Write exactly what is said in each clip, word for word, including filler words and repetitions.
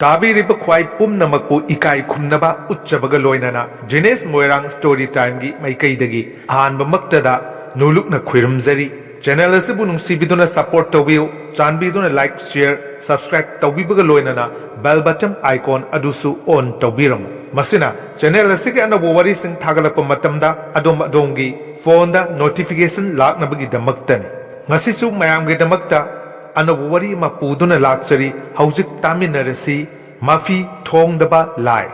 ꯇꯥꯕꯤꯔꯤꯕ ꯈ꯭ꯋꯥꯏ ꯄꯨꯝꯅꯃꯛꯄꯨ ꯏꯀꯥꯏ ꯈꯨꯝꯅꯕ ꯎꯠꯆꯕꯒ ꯂꯣꯏꯅꯅ ꯖꯤꯅꯦꯁ ꯃꯣꯏꯔꯥꯡ ꯁ꯭ꯇꯣꯔꯤ ꯇꯥꯏꯝꯒꯤ ꯃꯥꯏꯀꯩꯗꯒꯤ ꯑꯍꯥꯟꯕꯃꯛꯇꯗ ꯅꯣꯂꯨꯛꯅ ꯈꯣꯏꯔꯨꯝꯖꯔꯤ꯫ ꯆꯦꯅꯦꯜ ꯑꯁꯤꯕꯨ ꯅꯨꯡꯁꯤꯕꯤꯗꯨꯅ ꯁꯄꯣꯔꯠ ꯇꯧꯕꯤꯌꯨ꯫ ꯆꯥꯟꯕꯤꯗꯨꯅ ꯂꯥꯏꯛ, ꯁꯤꯌꯔ, ꯁꯕꯁꯀ꯭ꯔꯥꯏꯕ ꯇꯧꯕꯤꯕꯒ ꯂꯣꯏꯅꯅ ꯕꯦꯜ ꯕꯇꯟ ꯑꯥꯏꯀꯣꯟ ꯑꯗꯨꯁꯨ ꯑꯣꯟ ꯇꯧꯕꯤꯔꯝꯃꯨ꯫ ꯃꯁꯤꯅ ꯆꯦꯅꯦꯜ ꯑꯁꯤꯒꯤ ꯑꯅꯧꯕ ꯋꯥꯔꯤꯁꯤꯡ ꯊꯥꯒꯠꯂꯛꯄ ꯃꯇꯝꯗ ꯑꯗꯣꯝ ꯑꯗꯣꯝꯒꯤ ꯐꯣꯟꯗ ꯅꯣꯇꯤꯐꯤꯀꯦꯁꯟ ꯂꯥꯛꯅꯕꯒꯤꯗꯃꯛꯇꯅꯤ꯫ ꯉꯁꯤꯁꯨ ꯃꯌꯥꯝꯒꯤꯗꯃꯛꯇ ꯑꯅꯧꯕ ꯋꯥꯔꯤ ꯑꯃ ꯄꯨꯗꯨꯅ ꯂꯥꯛꯆꯔꯤ꯫ ꯍꯧꯖꯤꯛ ꯇꯥꯃꯤꯟꯅꯔꯁꯤ꯫ ꯃꯐꯤ ꯊꯣꯡꯗꯕ ꯂꯥꯏ꯫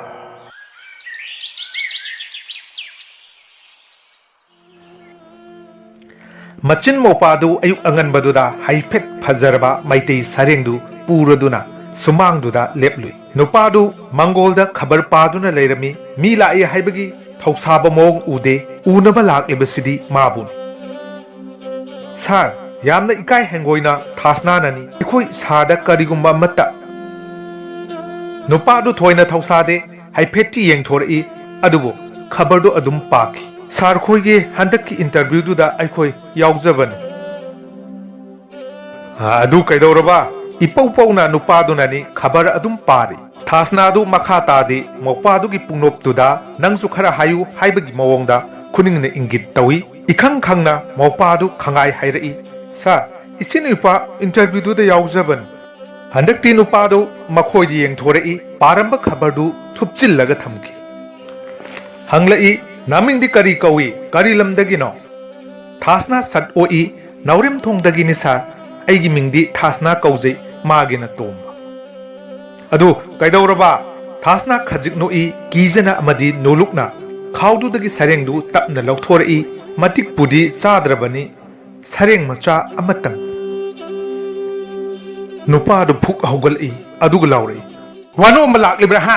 ꯃꯆꯤꯟ ꯃꯧꯄꯥꯗꯨ ꯑꯌꯨꯛ ꯑꯉꯟꯕꯗꯨꯗ ꯍꯥꯏꯐꯦꯠ ꯐꯖꯔꯕ ꯃꯩꯇꯩ ꯁꯔꯦꯡꯗꯨ ꯄꯨꯔꯗꯨꯅ ꯁꯨꯃꯥꯡꯗꯨꯗ ꯂꯦꯞꯂꯨꯏ꯫ ꯅꯨꯄꯥꯗꯨ ꯃꯪꯒꯣꯜꯗ ꯈꯕꯔ ꯄꯥꯗꯨꯅ ꯂꯩꯔꯝꯃꯤ꯫ ꯃꯤ ꯂꯥꯛꯏ ꯍꯥꯏꯕꯒꯤ ꯊꯧꯁꯥꯕ ꯃꯑꯣꯡ ꯎꯗꯦ꯫ ꯎꯅꯕ ꯂꯥꯛꯂꯤꯕꯁꯤꯗꯤ ꯃꯥꯕꯨꯅꯤ꯫ "ꯁꯥꯔ, ꯌꯥꯝꯅ ꯏꯀꯥꯏ ꯍꯪꯒꯣꯏꯅ ꯊꯥꯁꯅꯥꯅꯅꯤ꯫ ꯑꯩꯈꯣꯏ ꯁꯥꯔꯗ ꯀꯔꯤꯒꯨꯝꯕ ꯑꯃꯠꯇ" ꯅꯨꯄꯥꯗꯨ ꯊꯣꯏꯅ ꯊꯧꯁꯥꯗꯦ꯫ ꯍꯥꯏꯐꯦꯠꯇꯤ ꯌꯦꯡꯊꯣꯔꯛꯏ, ꯑꯗꯨꯕꯨ ꯈꯕꯔꯗꯨ ꯑꯗꯨꯝ ꯄꯥꯈꯤ꯫ "ꯁꯥꯔ ꯈꯣꯏꯒꯤ ꯍꯟꯗꯛꯀꯤ ꯏꯟꯇꯔꯚ꯭ꯌꯨꯗꯨꯗ ꯑꯩꯈꯣꯏ ꯌꯥꯎꯖꯕꯅꯤ"꯫ "ꯑꯗꯨ ꯀꯩꯗꯧꯔꯕ?" ꯏꯄꯧ ꯄꯧꯅ ꯅꯨꯄꯥꯗꯨꯅꯅꯤ ꯈꯕꯔ ꯑꯗꯨꯝ ꯄꯥꯔꯤ꯫ ꯊꯥꯁꯅꯥꯗꯨ ꯃꯈꯥ ꯇꯥꯗꯦ꯫ ꯃꯧꯄꯥꯗꯨꯒꯤ ꯄꯨꯡꯅꯣꯞꯇꯨꯗ "ꯅꯪꯁꯨ ꯈꯔ ꯍꯥꯏꯌꯨ" ꯍꯥꯏꯕꯒꯤ ꯃꯑꯣꯡꯗ ꯈꯨꯅꯤꯡꯅ ꯏꯪꯒꯤꯠ ꯇꯧꯏ꯫ ꯏꯈꯪ ꯈꯪꯅ ꯃꯧꯄꯥꯗꯨ ꯈꯪꯉꯥꯏ ꯍꯥꯏꯔꯛꯏ, "ꯁꯥꯔ, ꯏꯆꯤꯟ ꯏꯄꯥ ꯏꯟꯇꯔꯚ꯭ꯌꯨꯗꯨꯗ ꯌꯥꯎꯖꯕꯅꯤ"꯫ ꯍꯟꯗꯛꯇꯤ ꯅꯨꯄꯥꯗꯨ ꯃꯈꯣꯏꯗ ꯌꯦꯡꯊꯣꯔꯛꯏ, ꯄꯥꯔꯝꯕ ꯈꯕꯔꯗꯨ ꯊꯨꯞꯆꯤꯜꯂꯒ ꯊꯝꯈꯤ꯫ ꯍꯪꯂꯛꯏ, "ꯅꯃꯤꯡꯗꯤ ꯀꯔꯤ ꯀꯧꯏ? ꯀꯔꯤ ꯂꯝꯗꯒꯤꯅꯣ?" ꯊꯥꯁꯅꯥ ꯁꯠ ꯑꯣꯛꯏ, "ꯅꯥꯎꯔꯦꯝꯊꯣꯡꯗꯒꯤꯅꯤ ꯁꯥꯔ, ꯑꯩꯒꯤ ꯃꯤꯡꯗꯤ ꯊꯥꯁꯅꯥ ꯀꯧꯖꯩ", ꯃꯥꯒꯤꯅ ꯇꯣꯝꯕ꯫ "ꯑꯗꯨ ꯀꯩꯗꯧꯔꯕ?" ꯊꯥꯁꯅꯥ ꯈꯖꯤꯛ ꯅꯣꯛꯏ, ꯀꯤꯖꯅ ꯑꯃꯗꯤ ꯅꯣꯂꯨꯛꯅ ꯈꯥꯎꯗꯨꯗꯒꯤ ꯁꯔꯦꯡꯗꯨ ꯇꯞꯅ ꯂꯧꯊꯣꯔꯛꯏ꯫ ꯃꯇꯤꯛꯄꯨꯗꯤ ꯆꯥꯗ꯭ꯔꯕꯅꯤ, ꯁꯔꯦꯡ ꯃꯆꯥ ꯑꯃꯇꯪ꯫ ꯅꯨꯄꯥꯗꯨ ꯐꯨꯛ ꯍꯧꯒꯠꯂꯛꯏ, ꯑꯗꯨꯒ ꯂꯥꯎꯔꯛꯏ, "ꯋꯥꯅꯣꯝꯕ ꯂꯥꯛꯂꯤꯕ꯭ꯔꯥ ꯍꯥ?"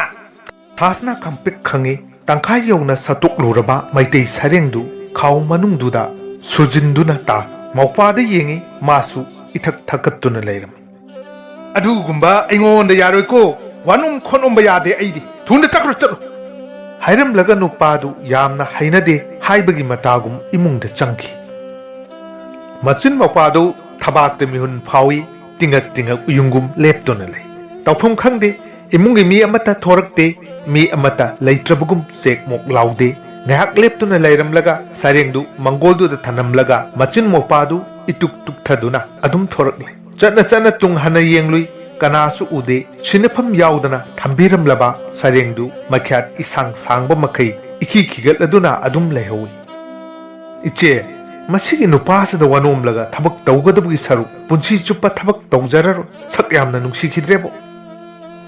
ꯊꯥꯁꯅꯥ ꯈꯪꯄ꯭ꯔꯤꯛ ꯈꯪꯉꯤ꯫ ꯇꯪꯈꯥꯏ ꯌꯧꯅ ꯁꯠꯇꯣꯛꯂꯨꯔꯕ ꯃꯩꯇꯩ ꯁꯔꯦꯡꯗꯨ ꯈꯥꯎ ꯃꯅꯨꯡꯗꯨꯗ ꯁꯨꯖꯤꯟꯗꯨꯅ ꯇꯥ꯫ ꯃꯧꯄꯥꯗ ꯌꯦꯡꯉꯤ, ꯃꯥꯁꯨ ꯏꯊꯛ ꯊꯛꯀꯠꯇꯨꯅ ꯂꯩꯔꯝꯃꯤ꯫ "ꯑꯗꯨꯒꯨꯝꯕ ꯑꯩꯉꯣꯟꯗ ꯌꯥꯔꯣꯏꯀꯣ, ꯋꯥꯅꯣꯝ ꯈꯣꯠꯅꯣꯝꯕ ꯌꯥꯗꯦ ꯑꯩꯗꯤ꯫ ꯊꯨꯅ ꯆꯠꯈ꯭ꯔꯣ, ꯆꯠꯂꯣ!" ꯍꯥꯏꯔꯝꯂꯒ ꯅꯨꯄꯥꯗꯨ ꯌꯥꯝꯅ ꯍꯩꯅꯗꯦ ꯍꯥꯏꯕꯒꯤ ꯃꯇꯥꯒꯨꯝ ꯏꯃꯨꯡꯗ ꯆꯪꯈꯤ꯫ ꯃꯆꯤꯟ ꯃꯧꯄꯥꯗꯨ ꯊꯕꯥꯛꯇ ꯃꯤꯍꯨꯟ ꯐꯥꯎꯏ, ꯇꯤꯡꯉꯛ ꯇꯤꯡꯉꯛ ꯎꯌꯨꯡꯒꯨꯝ ꯂꯦꯞꯇꯨꯅ ꯂꯩ꯫ ꯇꯧꯐꯝ ꯈꯪꯗꯦ꯫ ꯏꯃꯨꯡꯒꯤ ꯃꯤ ꯑꯃꯠꯇ ꯊꯣꯔꯛꯇꯦ, ꯃꯤ ꯑꯃꯠꯇ ꯂꯩꯇ꯭ꯔꯕꯒꯨꯝ ꯆꯦꯛ ꯃꯣꯛ ꯂꯥꯎꯗꯦ꯫ ꯉꯥꯏꯍꯥꯛ ꯂꯦꯞꯇꯨꯅ ꯂꯩꯔꯝꯂꯒ ꯁꯩꯔꯦꯡꯗꯨ ꯃꯪꯒꯣꯜꯗꯨꯗ ꯊꯅꯝꯂꯒ ꯃꯆꯤꯟ ꯃꯧꯄꯥꯗꯨ ꯏꯇꯨꯛ ꯇꯨꯛꯊꯗꯨꯅ ꯑꯗꯨꯝ ꯊꯣꯔꯛꯂꯦ꯫ ꯆꯠꯅ ꯆꯠꯅ ꯇꯨꯡ ꯍꯟꯅ ꯌꯦꯡꯂꯨꯏ, ꯀꯅꯥꯁꯨ ꯎꯗꯦ꯫ ꯁꯤꯟꯅꯐꯝ ꯌꯥꯎꯗꯅ ꯊꯝꯕꯤꯔꯝꯂꯕ ꯁꯩꯔꯦꯡꯗꯨ ꯃꯈ꯭ꯌꯥꯠ ꯏꯁꯥꯡ ꯁꯥꯡꯕ ꯃꯈꯩ ꯏꯈꯤ ꯈꯤꯒꯠꯂꯗꯨꯅ ꯑꯗꯨꯝ ꯂꯩꯍꯧꯏ꯫ "ꯏꯆꯦ, ꯃꯁꯤꯒꯤ ꯅꯨꯄꯥꯁꯤꯗ ꯋꯥꯅꯣꯝꯂꯒ ꯊꯕꯛ ꯇꯧꯒꯗꯕꯒꯤ ꯁꯔꯨꯛ ꯄꯨꯟꯁꯤ ꯆꯨꯞꯄ ꯊꯕꯛ ꯇꯧꯖꯔꯔꯣꯏ꯫ ꯁꯛ ꯌꯥꯝꯅ ꯅꯨꯡꯁꯤꯈꯤꯗ꯭ꯔꯦꯕꯣ꯫"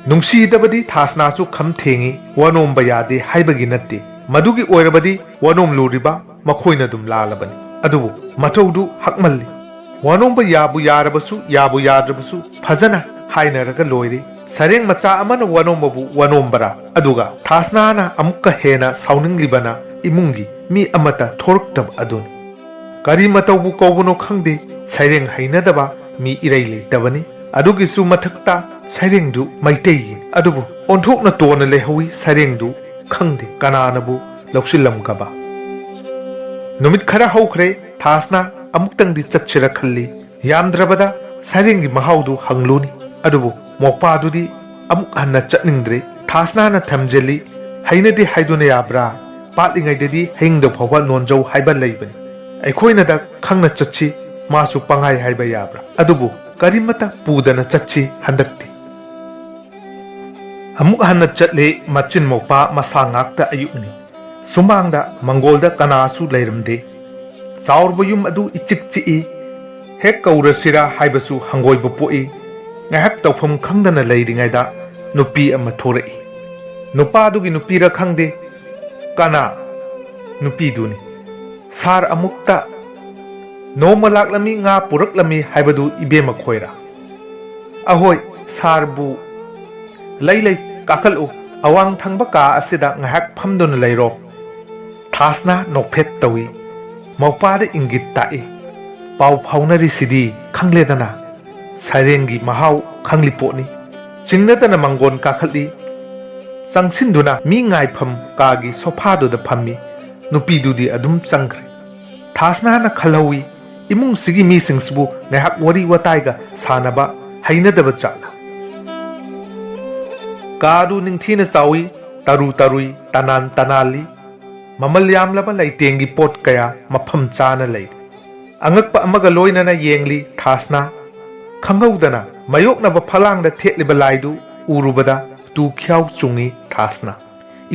ꯅꯨꯡꯁꯤꯗꯕꯗꯤ ꯊꯥꯁꯅꯥꯁꯨ ꯈꯝ ꯊꯦꯡꯏ, ꯋꯥꯅꯣꯝꯕ ꯌꯥꯗꯦ ꯍꯥꯏꯕꯒꯤ ꯅꯠꯇꯦ꯫ ꯃꯗꯨꯒꯤ ꯑꯣꯏꯔꯕꯗꯤ ꯋꯥꯅꯣꯝꯂꯨꯔꯤꯕ ꯃꯈꯣꯏꯅ ꯑꯗꯨꯝ ꯂꯥꯜꯂꯕꯅꯤ꯫ ꯑꯗꯨꯕꯨ ꯃꯇꯧꯗꯨ ꯍꯛꯃꯜꯂꯤ꯫ ꯋꯥꯅꯣꯝꯕ ꯌꯥꯕꯨ ꯌꯥꯔꯕꯁꯨ, ꯌꯥꯕꯨ ꯌꯥꯗ꯭ꯔꯕꯁꯨ ꯐꯖꯅ ꯍꯥꯏꯅꯔꯒ ꯂꯣꯏꯔꯦ꯫ ꯁꯩꯔꯦꯡ ꯃꯆꯥ ꯑꯃꯅ ꯋꯥꯅꯣꯝꯕꯕꯨ ꯋꯥꯅꯣꯝꯕꯔꯥ? ꯑꯗꯨꯒ ꯊꯥꯁꯅꯥꯅ ꯑꯃꯨꯛꯀ ꯍꯦꯟꯅ ꯁꯥꯎꯅꯤꯡꯂꯤꯕꯅ ꯏꯃꯨꯡꯒꯤ ꯃꯤ ꯑꯃꯠꯇ ꯊꯣꯔꯛꯇꯕ ꯑꯗꯨꯅꯤ꯫ ꯀꯔꯤ ꯃꯇꯧꯕꯨ ꯀꯧꯕꯅꯣ ꯈꯪꯗꯦ, ꯁꯩꯔꯦꯡ ꯍꯩꯅꯗꯕ ꯃꯤ ꯏꯔꯩ ꯂꯩꯇꯕꯅꯤ꯫ ꯑꯗꯨꯒꯤꯁꯨ ꯃꯊꯛꯇ ꯁꯩꯔꯦꯡꯗꯨ ꯃꯩꯇꯩꯒꯤ, ꯑꯗꯨꯕꯨ ꯑꯣꯟꯊꯣꯛꯅ ꯇꯣꯟꯅ ꯂꯩꯍꯧꯏ ꯁꯩꯔꯦꯡꯗꯨ꯫ ꯈꯪꯗꯦ ꯀꯅꯥꯅꯕꯨ ꯂꯧꯁꯤꯜꯂꯝꯒꯕ꯫ ꯅꯨꯃꯤꯠ ꯈꯔ ꯍꯧꯈ꯭ꯔꯦ, ꯊꯥꯁꯅꯥ ꯑꯃꯨꯛꯇꯪꯗꯤ ꯆꯠꯁꯤꯔ ꯈꯜꯂꯤ꯫ ꯌꯥꯝꯗ꯭ꯔꯕꯗ ꯁꯩꯔꯦꯡꯒꯤ ꯃꯍꯥꯎꯗꯨ ꯍꯪꯂꯨꯅꯤ꯫ ꯑꯗꯨꯕꯨ ꯃꯧꯄꯥꯗꯨꯗꯤ ꯑꯃꯨꯛ ꯍꯟꯅ ꯆꯠꯅꯤꯡꯗ꯭ꯔꯦ꯫ ꯊꯥꯁꯅꯥꯅ ꯊꯝꯖꯤꯜꯂꯤ, "ꯍꯩꯅꯗꯦ ꯍꯥꯏꯗꯨꯅ ꯌꯥꯕ꯭ꯔꯥ? ꯄꯥꯠꯂꯤꯉꯩꯗꯗꯤ ꯍꯌꯤꯡꯗ ꯐꯥꯎꯕ ꯅꯣꯟꯖꯧ ꯍꯥꯏꯕ ꯂꯩꯕꯅꯤ꯫ ꯑꯩꯈꯣꯏꯅꯗ ꯈꯪꯅ ꯆꯠꯁꯤ, ꯃꯥꯁꯨ ꯄꯪꯍꯥꯏ ꯍꯥꯏꯕ ꯌꯥꯕ꯭ꯔꯥ? ꯑꯗꯨꯕꯨ ꯀꯔꯤꯃꯠꯇ ꯄꯨꯗꯅ ꯆꯠꯁꯤ ꯍꯟꯗꯛꯇꯤ꯫" ꯑꯃꯨꯛ ꯍꯟꯅ ꯆꯠꯂꯦ꯫ ꯃꯆꯤꯟ ꯃꯧꯄꯥ ꯃꯁꯥ ꯉꯥꯛꯇ ꯑꯌꯨꯛꯅꯤ꯫ ꯁꯨꯃꯥꯡꯗ ꯃꯪꯒꯣꯜꯗ ꯀꯅꯥꯁꯨ ꯂꯩꯔꯝꯗꯦ꯫ ꯆꯥꯎꯔꯕ ꯌꯨꯝ ꯑꯗꯨ ꯏꯆꯤꯛ ꯆꯤꯛꯏ꯫ ꯍꯦꯛ ꯀꯧꯔꯁꯤꯔꯥ ꯍꯥꯏꯕꯁꯨ ꯍꯪꯒꯣꯏꯕ ꯄꯣꯛꯏ꯫ ꯉꯥꯏꯍꯥꯛ ꯇꯧꯐꯝ ꯈꯪꯗꯅ ꯂꯩꯔꯤꯉꯩꯗ ꯅꯨꯄꯤ ꯑꯃ ꯊꯣꯔꯛꯏ꯫ ꯅꯨꯄꯥꯗꯨꯒꯤ ꯅꯨꯄꯤꯔ ꯈꯪꯗꯦ꯫ "ꯀꯅꯥ?" "ꯅꯨꯄꯤꯗꯨꯅꯤ꯫" "ꯁꯥꯔ ꯑꯃꯨꯛꯇ ꯅꯣꯡꯃ ꯂꯥꯛꯂꯝꯃꯤ, ꯉꯥ ꯄꯨꯔꯛꯂꯝꯃꯤ ꯍꯥꯏꯕꯗꯨ ꯏꯕꯦꯝꯃ ꯈꯣꯏꯔꯥ?" "ꯑꯍꯣꯏ, ꯁꯥꯔꯕꯨ?" "ꯂꯩ, ꯂꯩ, ꯀꯥꯈꯠꯂꯨ꯫ ꯑꯋꯥꯡ ꯊꯪꯕ ꯀꯥ ꯑꯁꯤꯗ ꯉꯥꯏꯍꯥꯛ ꯐꯝꯗꯨꯅ ꯂꯩꯔꯣ꯫" ꯊꯥꯁꯅꯥ ꯅꯣꯛꯐꯦꯠ ꯇꯧꯏ꯫ ꯃꯧꯄꯥꯗ ꯏꯪꯒꯤꯠ ꯇꯥꯛꯏ꯫ "ꯄꯥꯎ ꯐꯥꯎꯅꯔꯤꯁꯤꯗꯤ ꯈꯪꯂꯦꯗꯅ꯫ ꯁꯩꯔꯦꯡꯒꯤ ꯃꯍꯥꯎ ꯈꯪꯂꯤ ꯄꯣꯠꯅꯤ꯫" ꯆꯤꯡꯅꯗꯅ ꯃꯪꯒꯣꯟ ꯀꯥꯈꯠꯂꯤ꯫ ꯆꯪꯁꯤꯟꯗꯨꯅ ꯃꯤ ꯉꯥꯏꯐꯝ ꯀꯥꯒꯤ ꯁꯣꯐꯥꯗꯨꯗ ꯐꯝꯃꯤ꯫ ꯅꯨꯄꯤꯗꯨꯗꯤ ꯑꯗꯨꯝ ꯆꯪꯈ꯭ꯔꯦ꯫ ꯊꯥꯁꯅꯥꯅ ꯈꯜꯍꯧꯏ, "ꯏꯃꯨꯡꯁꯤꯒꯤ ꯃꯤꯁꯤꯡꯁꯤꯕꯨ ꯉꯥꯏꯍꯥꯛ ꯋꯥꯔꯤ ꯋꯥꯇꯥꯏꯒ ꯁꯥꯟꯅꯕ ꯍꯩꯅꯗꯕ ꯖꯥꯠꯂ?" ꯀꯥꯗꯨ ꯅꯤꯡꯊꯤꯅ ꯆꯥꯎꯏ, ꯇꯔꯨ ꯇꯔꯨꯏ, ꯇꯅꯥꯟ ꯇꯅꯥꯜꯂꯤ꯫ ꯃꯃꯜ ꯌꯥꯝꯂꯕ ꯂꯩꯇꯦꯡꯒꯤ ꯄꯣꯠ ꯀꯌꯥ ꯃꯐꯝ ꯆꯥꯅ ꯂꯩꯔꯤ꯫ ꯑꯉꯛꯄ ꯑꯃꯒ ꯂꯣꯏꯅꯅ ꯌꯦꯡꯂꯤ ꯊꯥꯁꯅꯥ꯫ ꯈꯪꯍꯧꯗꯅ ꯃꯥꯌꯣꯛꯅꯕ ꯐꯂꯥꯡꯗ ꯊꯦꯠꯂꯤꯕ ꯂꯥꯏꯗꯨ ꯎꯔꯨꯕꯗ ꯇꯨ ꯈ꯭ꯌꯥꯎ ꯆꯨꯡꯏ ꯊꯥꯁꯅꯥ꯫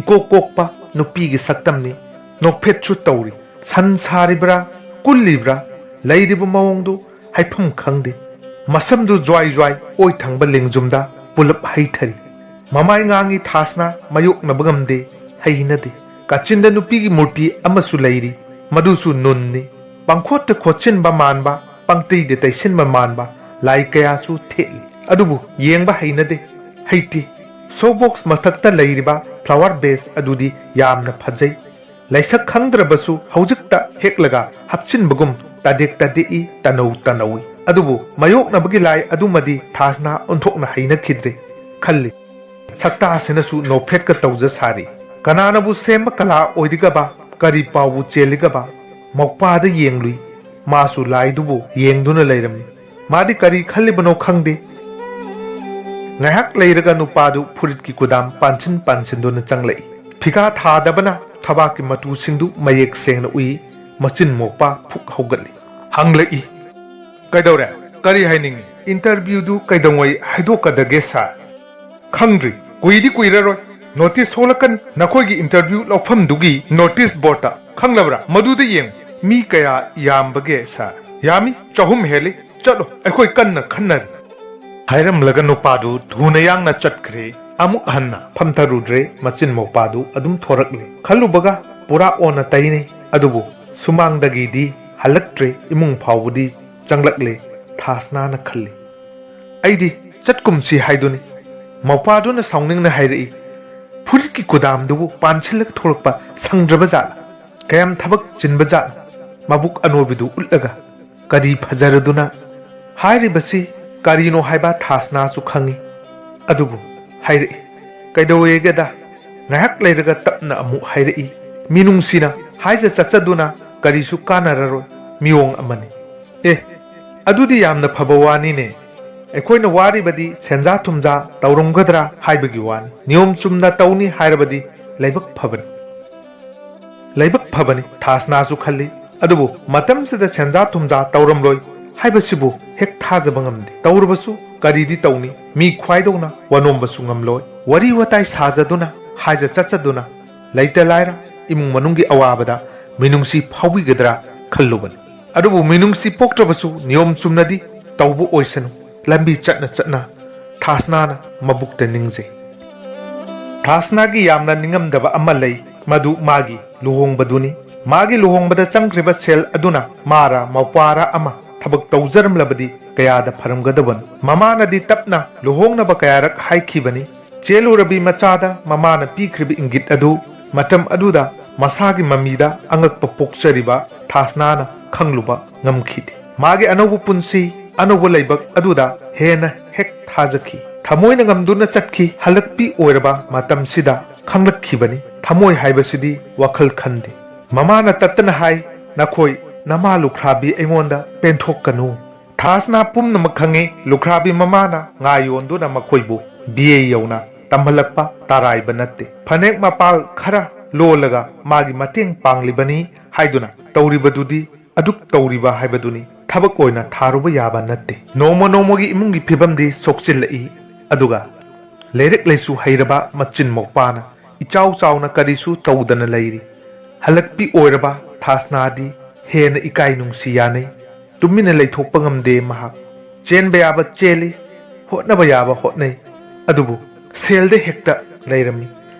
ꯏꯀꯣꯛ ꯀꯣꯛꯄ ꯅꯨꯄꯤꯒꯤ ꯁꯛꯇꯝꯅꯤ꯫ ꯅꯣꯛꯐꯦꯠꯁꯨ ꯇꯧꯔꯤ꯫ ꯁꯟ ꯁꯥꯔꯤꯕ꯭ꯔꯥ, ꯀꯨꯜꯂꯤꯕ꯭ꯔꯥ, ꯂꯩꯔꯤꯕ ꯃꯑꯣꯡꯗꯨ ꯍꯥꯏꯐꯝ ꯈꯪꯗꯦ꯫ ꯃꯁꯝꯗꯨ ꯖ꯭ꯋꯥꯏ ꯖ꯭ꯋꯥꯏ ꯑꯣꯏ ꯊꯪꯕ ꯂꯦꯡꯖꯨꯝꯗ ꯄꯨꯂꯞ ꯍꯩꯊꯔꯤ꯫ ꯃꯃꯥꯏ ꯉꯥꯡꯉꯤ ꯊꯥꯁꯅꯥ, ꯃꯥꯌꯣꯛꯅꯕ ꯉꯝꯗꯦ, ꯍꯩꯅꯗꯦ꯫ ꯀꯥꯆꯤꯟꯗ ꯅꯨꯄꯤꯒꯤ ꯃꯨꯔꯇꯤ ꯑꯃꯁꯨ ꯂꯩꯔꯤ, ꯃꯗꯨꯁꯨ ꯅꯨꯟꯅꯤ꯫ ꯄꯪꯈꯣꯠꯇ ꯈꯣꯠꯆꯤꯟꯕ ꯃꯥꯟꯕ, ꯄꯪꯇꯩꯗ ꯇꯩꯁꯤꯟꯕ ꯃꯥꯟꯕ ꯂꯥꯏ ꯀꯌꯥꯁꯨ ꯊꯦꯠꯂꯤ꯫ ꯑꯗꯨꯕꯨ ꯌꯦꯡꯕ ꯍꯩꯅꯗꯦ, ꯍꯩꯇꯦ꯫ ꯁꯣ ꯕꯣꯛꯁ ꯃꯊꯛꯇ ꯂꯩꯔꯤꯕ ꯐ꯭ꯂꯥꯋꯔ ꯕꯦꯁ ꯑꯗꯨꯗꯤ ꯌꯥꯝꯅ ꯐꯖꯩ꯫ ꯂꯩꯁꯛ ꯈꯪꯗ꯭ꯔꯕꯁꯨ ꯍꯧꯖꯤꯛꯇ ꯍꯦꯛꯂꯒ ꯍꯥꯞꯆꯤꯟꯕꯒꯨꯝ ꯇꯗꯦꯛ ꯇꯗꯦꯛꯏ, ꯇꯅꯧ ꯇꯅꯧꯏ꯫ ꯑꯗꯨꯕꯨ ꯃꯥꯌꯣꯛꯅꯕꯒꯤ ꯂꯥꯏ ꯑꯗꯨꯃꯗꯤ ꯊꯥꯁꯅꯥ ꯑꯣꯟꯊꯣꯛꯅ ꯍꯩꯅꯈꯤꯗ꯭ꯔꯦ ꯈꯜꯂꯤ꯫ ꯁꯛꯇꯥꯁꯤꯅꯁꯨ ꯅꯣꯛꯐꯦꯠꯀ ꯇꯧꯖ ꯁꯥꯔꯤ꯫ ꯀꯅꯥꯅꯕꯨ ꯁꯦꯝꯕ ꯀꯂꯥ ꯑꯣꯏꯔꯤꯒꯕ? ꯀꯔꯤ ꯄꯥꯎꯕꯨ ꯆꯦꯜꯂꯤꯒꯕ? ꯃꯧꯄꯥꯗ ꯌꯦꯡꯂꯨꯏ꯫ ꯃꯥꯁꯨ ꯂꯥꯏꯗꯨꯕꯨ ꯌꯦꯡꯗꯨꯅ ꯂꯩꯔꯝꯃꯤ꯫ ꯃꯥꯗꯤ ꯀꯔꯤ ꯈꯜꯂꯤꯕꯅꯣ ꯈꯪꯗꯦ꯫ ꯉꯥꯏꯍꯥꯛ ꯂꯩꯔꯒ ꯅꯨꯄꯥꯗꯨ ꯐꯨꯔꯤꯠꯀꯤ ꯀꯨꯗꯥꯝ ꯄꯥꯟꯁꯤꯟ ꯄꯥꯟꯁꯤꯟꯗꯨꯅ ꯆꯪꯂꯛꯏ꯫ ꯐꯤꯒꯥ ꯊꯥꯗꯕꯅ ꯊꯕꯥꯛꯀꯤ ꯃꯇꯨꯁꯤꯡꯗꯨ ꯃꯌꯦꯛ ꯁꯦꯡꯅ ꯎꯏ꯫ ꯃꯆꯤꯟ ꯃꯣꯛꯄ ꯐꯨꯛ ꯍꯧꯒꯠꯂꯤ꯫ ꯍꯪꯂꯛꯏ, "ꯀꯩꯗꯧꯔꯦ? ꯀꯔꯤ ꯍꯥꯏꯅꯤꯡꯉꯤ? ꯏꯟꯇꯔꯚ꯭ꯌꯨꯗꯨ ꯀꯩꯗꯧꯉꯩ ꯍꯥꯏꯗꯣꯛꯀꯗꯒꯦ, ꯁꯥꯔ?" "ꯈꯪꯗ꯭ꯔꯤ꯫ ꯀꯨꯏꯗꯤ ꯀꯨꯏꯔꯔꯣꯏ꯫ ꯅꯣꯇꯤꯁ ꯊꯣꯛꯂꯛꯀꯅꯤ꯫ ꯅꯈꯣꯏꯒꯤ ꯏꯟꯇꯔꯚ꯭ꯌꯨ ꯂꯧꯐꯝꯗꯨꯒꯤ ꯅꯣꯇꯤꯁ ꯕꯣꯔꯗꯇ꯫ ꯈꯪꯂꯕ꯭ꯔꯥ? ꯃꯗꯨꯗ ꯌꯦꯡꯉꯨ꯫ ꯃꯤ ꯀꯌꯥ ꯌꯥꯝꯕꯒꯦ, ꯁꯥꯔ?" "ꯌꯥꯝꯃꯤ, ꯆꯍꯨꯝ ꯍꯦꯜꯂꯤ꯫ ꯆꯠꯂꯣ, ꯑꯩꯈꯣꯏ ꯀꯟꯅ ꯈꯟꯅꯔꯤ" ꯍꯥꯏꯔꯝꯂꯒ ꯅꯨꯄꯥꯗꯨ ꯊꯨꯅ ꯌꯥꯡꯅ ꯆꯠꯈ꯭ꯔꯦ꯫ ꯑꯃꯨꯛ ꯍꯟꯅ ꯐꯝꯊꯔꯨꯗ꯭ꯔꯦ꯫ ꯃꯆꯤꯟ ꯃꯧꯄꯥꯗꯨ ꯑꯗꯨꯝ ꯊꯣꯔꯛꯂꯦ꯫ ꯈꯜꯂꯨꯕꯒ ꯄꯨꯔꯥ ꯑꯣꯟꯅ ꯇꯩꯅꯩ꯫ ꯑꯗꯨꯕꯨ ꯁꯨꯃꯥꯡꯗꯒꯤꯗꯤ ꯍꯜꯂꯛꯇ꯭ꯔꯦ꯫ ꯏꯃꯨꯡ ꯐꯥꯎꯕꯗꯤ ꯆꯪꯂꯛꯂꯦ꯫ ꯊꯥꯁꯅꯥꯅ ꯈꯜꯂꯤ, "ꯑꯩꯗꯤ ꯆꯠꯀꯨꯝꯁꯤ ꯍꯥꯏꯗꯨꯅꯤ"꯫ ꯃꯧꯄꯥꯗꯨꯅ ꯁꯥꯎꯅꯤꯡꯅ ꯍꯥꯏꯔꯛꯏ, "ꯐꯨꯔꯤꯠꯀꯤ ꯀꯨꯗꯥꯝꯗꯨꯕꯨ ꯄꯥꯟꯁꯤꯜꯂꯒ ꯊꯣꯛꯂꯛꯄ ꯁꯪꯗ꯭ꯔꯕ ꯖꯥꯠꯂ? ꯀꯌꯥꯝ ꯊꯕꯛ ꯆꯤꯟꯕ ꯖꯥꯠꯅꯣ?" ꯃꯕꯨꯛ ꯑꯅꯣꯏꯕꯤꯗꯨ ꯎꯠꯂꯒ, "ꯀꯔꯤ ꯐꯖꯔꯗꯨꯅ?" ꯍꯥꯏꯔꯤꯕꯁꯤ ꯀꯔꯤꯅꯣ ꯍꯥꯏꯕ ꯊꯥꯁꯅꯥꯁꯨ ꯈꯪꯏ꯫ ꯑꯗꯨꯕꯨ ꯍꯥꯏꯔꯛꯏ, "ꯀꯩꯗꯧꯋꯦꯒꯦꯗ?" ꯉꯥꯏꯍꯥꯛ ꯂꯩꯔꯒ ꯇꯞꯅ ꯑꯃꯨꯛ ꯍꯥꯏꯔꯛꯏ, "ꯃꯤꯅꯨꯡꯁꯤꯅ ꯍꯥꯏꯖ ꯆꯠꯆꯗꯨꯅ ꯀꯔꯤꯁꯨ ꯀꯥꯟꯅꯔꯔꯣꯏ꯫ ꯃꯤꯑꯣꯡ ꯑꯃꯅꯤ"꯫ "ꯑꯦ, ꯑꯗꯨꯗꯤ ꯌꯥꯝꯅ ꯐꯕ ꯋꯥꯅꯤꯅꯦ"꯫ ꯑꯩꯈꯣꯏꯅ ꯋꯥꯔꯤꯕꯗꯤ ꯁꯦꯟꯖꯥ ꯊꯨꯝꯖꯥ ꯇꯧꯔꯝꯒꯗ꯭ꯔꯥ ꯍꯥꯏꯕꯒꯤ ꯋꯥꯅꯤ꯫ ꯅꯤꯌꯣꯝ ꯆꯨꯝꯅ ꯇꯧꯅꯤ ꯍꯥꯏꯔꯕꯗꯤ ꯂꯥꯏꯕꯛ ꯐꯕꯅꯤ꯫ ꯂꯥꯏꯕꯛ ꯐꯕꯅꯤ ꯊꯥꯁꯅꯥꯁꯨ ꯈꯜꯂꯤ꯫ ꯑꯗꯨꯕꯨ ꯃꯇꯝꯁꯤꯗ ꯁꯦꯟꯖꯥ ꯊꯨꯝꯖꯥ ꯇꯧꯔꯝꯂꯣꯏ ꯍꯥꯏꯕꯁꯤꯕꯨ ꯍꯦꯛ ꯊꯥꯖꯕ ꯉꯝꯗꯦ꯫ ꯇꯧꯔꯕꯁꯨ ꯀꯔꯤꯗꯤ ꯇꯧꯅꯤ? ꯃꯤ ꯈ꯭ꯋꯥꯏꯗꯧꯅ ꯋꯥꯅꯣꯝꯕꯁꯨ ꯉꯝꯂꯣꯏ꯫ ꯋꯥꯔꯤ ꯋꯥꯇꯥꯏ ꯁꯥꯖꯗꯨꯅ, ꯍꯥꯏꯖ ꯆꯠꯆꯗꯨꯅ, ꯂꯩꯇ ꯂꯥꯏꯔ ꯏꯃꯨꯡ ꯃꯅꯨꯡꯒꯤ ꯑꯋꯥꯕꯗ ꯃꯤꯅꯨꯡꯁꯤ ꯐꯥꯎꯕꯤꯒꯗ꯭ꯔꯥ ꯈꯜꯂꯨꯕꯅꯤ꯫ ꯑꯗꯨꯕꯨ ꯃꯤꯅꯨꯡꯁꯤ ꯄꯣꯛꯇ꯭ꯔꯕꯁꯨ ꯅꯤꯌꯣꯝ ꯆꯨꯝꯅꯗꯤ ꯇꯧꯕ ꯑꯣꯏꯁꯅꯨ꯫ ꯂꯝꯕꯤ ꯆꯠꯅ ꯆꯠꯅ ꯊꯥꯁꯅꯥꯅ ꯃꯕꯨꯛꯇ ꯅꯤꯡꯖꯩ꯫ ꯊꯥꯁꯅꯥꯒꯤ ꯌꯥꯝꯅ ꯅꯤꯡꯉꯝꯗꯕ ꯑꯃ ꯂꯩ, ꯃꯗꯨ ꯃꯥꯒꯤ ꯂꯨꯍꯣꯡꯕꯗꯨꯅꯤ꯫ ꯃꯥꯒꯤ ꯂꯨꯍꯣꯡꯕꯗ ꯆꯪꯈ꯭ꯔꯤꯕ ꯁꯦꯜ ꯑꯗꯨꯅ ꯃꯥꯔ ꯃꯧꯄ꯭ꯋꯥꯔ ꯑꯃ ꯊꯕꯛ ꯇꯧꯖꯔꯝꯂꯕꯗꯤ ꯀꯌꯥꯗ ꯐꯔꯝꯒꯗꯕꯅꯣ꯫ ꯃꯃꯥꯅꯗꯤ ꯇꯞꯅ ꯂꯨꯍꯣꯡꯅꯕ ꯀꯌꯥꯔꯛ ꯍꯥꯏꯈꯤꯕꯅꯤ꯫ ꯆꯦꯜꯂꯨꯔꯕꯤ ꯃꯆꯥꯗ ꯃꯃꯥꯅ ꯄꯤꯈ꯭ꯔꯤꯕ ꯏꯪꯒꯤꯠ ꯑꯗꯨ ꯃꯇꯝ ꯑꯗꯨꯗ ꯃꯁꯥꯒꯤ ꯃꯃꯤꯗ ꯑꯉꯛꯄ ꯄꯣꯛꯆꯔꯤꯕ ꯊꯥꯁꯅꯥꯅ ꯈꯪꯂꯨꯕ ꯉꯝꯈꯤꯗꯦ꯫ ꯃꯥꯒꯤ ꯑꯅꯧꯕ ꯄꯨꯟꯁꯤ, ꯑꯅꯧꯕ ꯂꯩꯕꯛ ꯑꯗꯨꯗ ꯍꯦꯟꯅ ꯍꯦꯛ ꯊꯥꯖꯈꯤ꯫ ꯊꯃꯣꯏꯅ ꯉꯝꯗꯨꯅ ꯆꯠꯈꯤ꯫ ꯍꯜꯂꯛꯄꯤ ꯑꯣꯏꯔꯕ ꯃꯇꯝꯁꯤꯗ ꯈꯪꯂꯛꯈꯤꯕꯅꯤ, ꯊꯃꯣꯏ ꯍꯥꯏꯕꯁꯤꯗꯤ ꯋꯥꯈꯜ ꯈꯟꯗꯦ꯫ ꯃꯃꯥꯅ ꯇꯠꯇꯅ ꯍꯥꯏ, "ꯅꯈꯣꯏ ꯅꯃꯥ ꯂꯨꯈ꯭ꯔꯥꯕꯤ ꯑꯩꯉꯣꯟꯗ ꯄꯦꯟꯊꯣꯛꯀꯅꯨ"꯫ ꯊꯥꯁꯅꯥ ꯄꯨꯝꯅꯃꯛ ꯈꯪꯉꯤ꯫ ꯂꯨꯈ꯭ꯔꯥꯕꯤ ꯃꯃꯥꯅ ꯉꯥ ꯌꯣꯟꯗꯨꯅ ꯃꯈꯣꯏꯕꯨ ꯕꯤ ꯑꯦ ꯌꯧꯅ ꯇꯝꯍꯜꯂꯛꯄ ꯇꯔꯥꯏꯕ ꯅꯠꯇꯦ꯫ ꯐꯅꯦꯛ ꯃꯄꯥꯜ ꯈꯔ ꯂꯣꯜꯂꯒ ꯃꯥꯒꯤ ꯃꯇꯦꯡ ꯄꯥꯡꯂꯤꯕꯅꯤ ꯍꯥꯏꯗꯨꯅ ꯇꯧꯔꯤꯕꯗꯨꯗꯤ ꯑꯗꯨꯛ ꯇꯧꯔꯤꯕ ꯍꯥꯏꯕꯗꯨꯅꯤ꯫ ꯊꯕꯛ ꯑꯣꯏꯅ ꯊꯥꯔꯨꯕ ꯌꯥꯕ ꯅꯠꯇꯦ꯫ ꯅꯣꯡꯃ ꯅꯣꯡꯃꯒꯤ ꯏꯃꯨꯡꯒꯤ ꯐꯤꯕꯝꯗꯤ ꯁꯣꯛꯆꯤꯜꯂꯛꯏ꯫ ꯑꯗꯨꯒ ꯂꯥꯏꯔꯤꯛ ꯂꯥꯏꯁꯨ ꯍꯩꯔꯕ ꯃꯆꯤꯟ ꯃꯧꯄꯥꯅ ꯏꯆꯥꯎ ꯆꯥꯎꯅ ꯀꯔꯤꯁꯨ ꯇꯧꯗꯅ ꯂꯩꯔꯤ꯫ ꯍꯜꯂꯛꯄꯤ ꯑꯣꯏꯔꯕ ꯊꯥꯁꯅꯥꯗꯤ ꯍꯦꯟꯅ ꯏꯀꯥꯏ ꯅꯨꯡꯁꯤ ꯌꯥꯅꯩ꯫ ꯇꯨꯃꯤꯟꯅ ꯂꯩꯊꯣꯛꯄ ꯉꯝꯗꯦ ꯃꯍꯥꯛ꯫ ꯆꯦꯟꯕ ꯌꯥꯕ ꯆꯦꯜꯂꯤ, ꯍꯣꯠꯅꯕ ꯌꯥꯕ ꯍꯣꯠꯅꯩ꯫ ꯑꯗꯨꯕꯨ ꯁꯦꯜꯗ ꯍꯦꯛꯇ ꯂꯩꯔꯝꯃꯤ꯫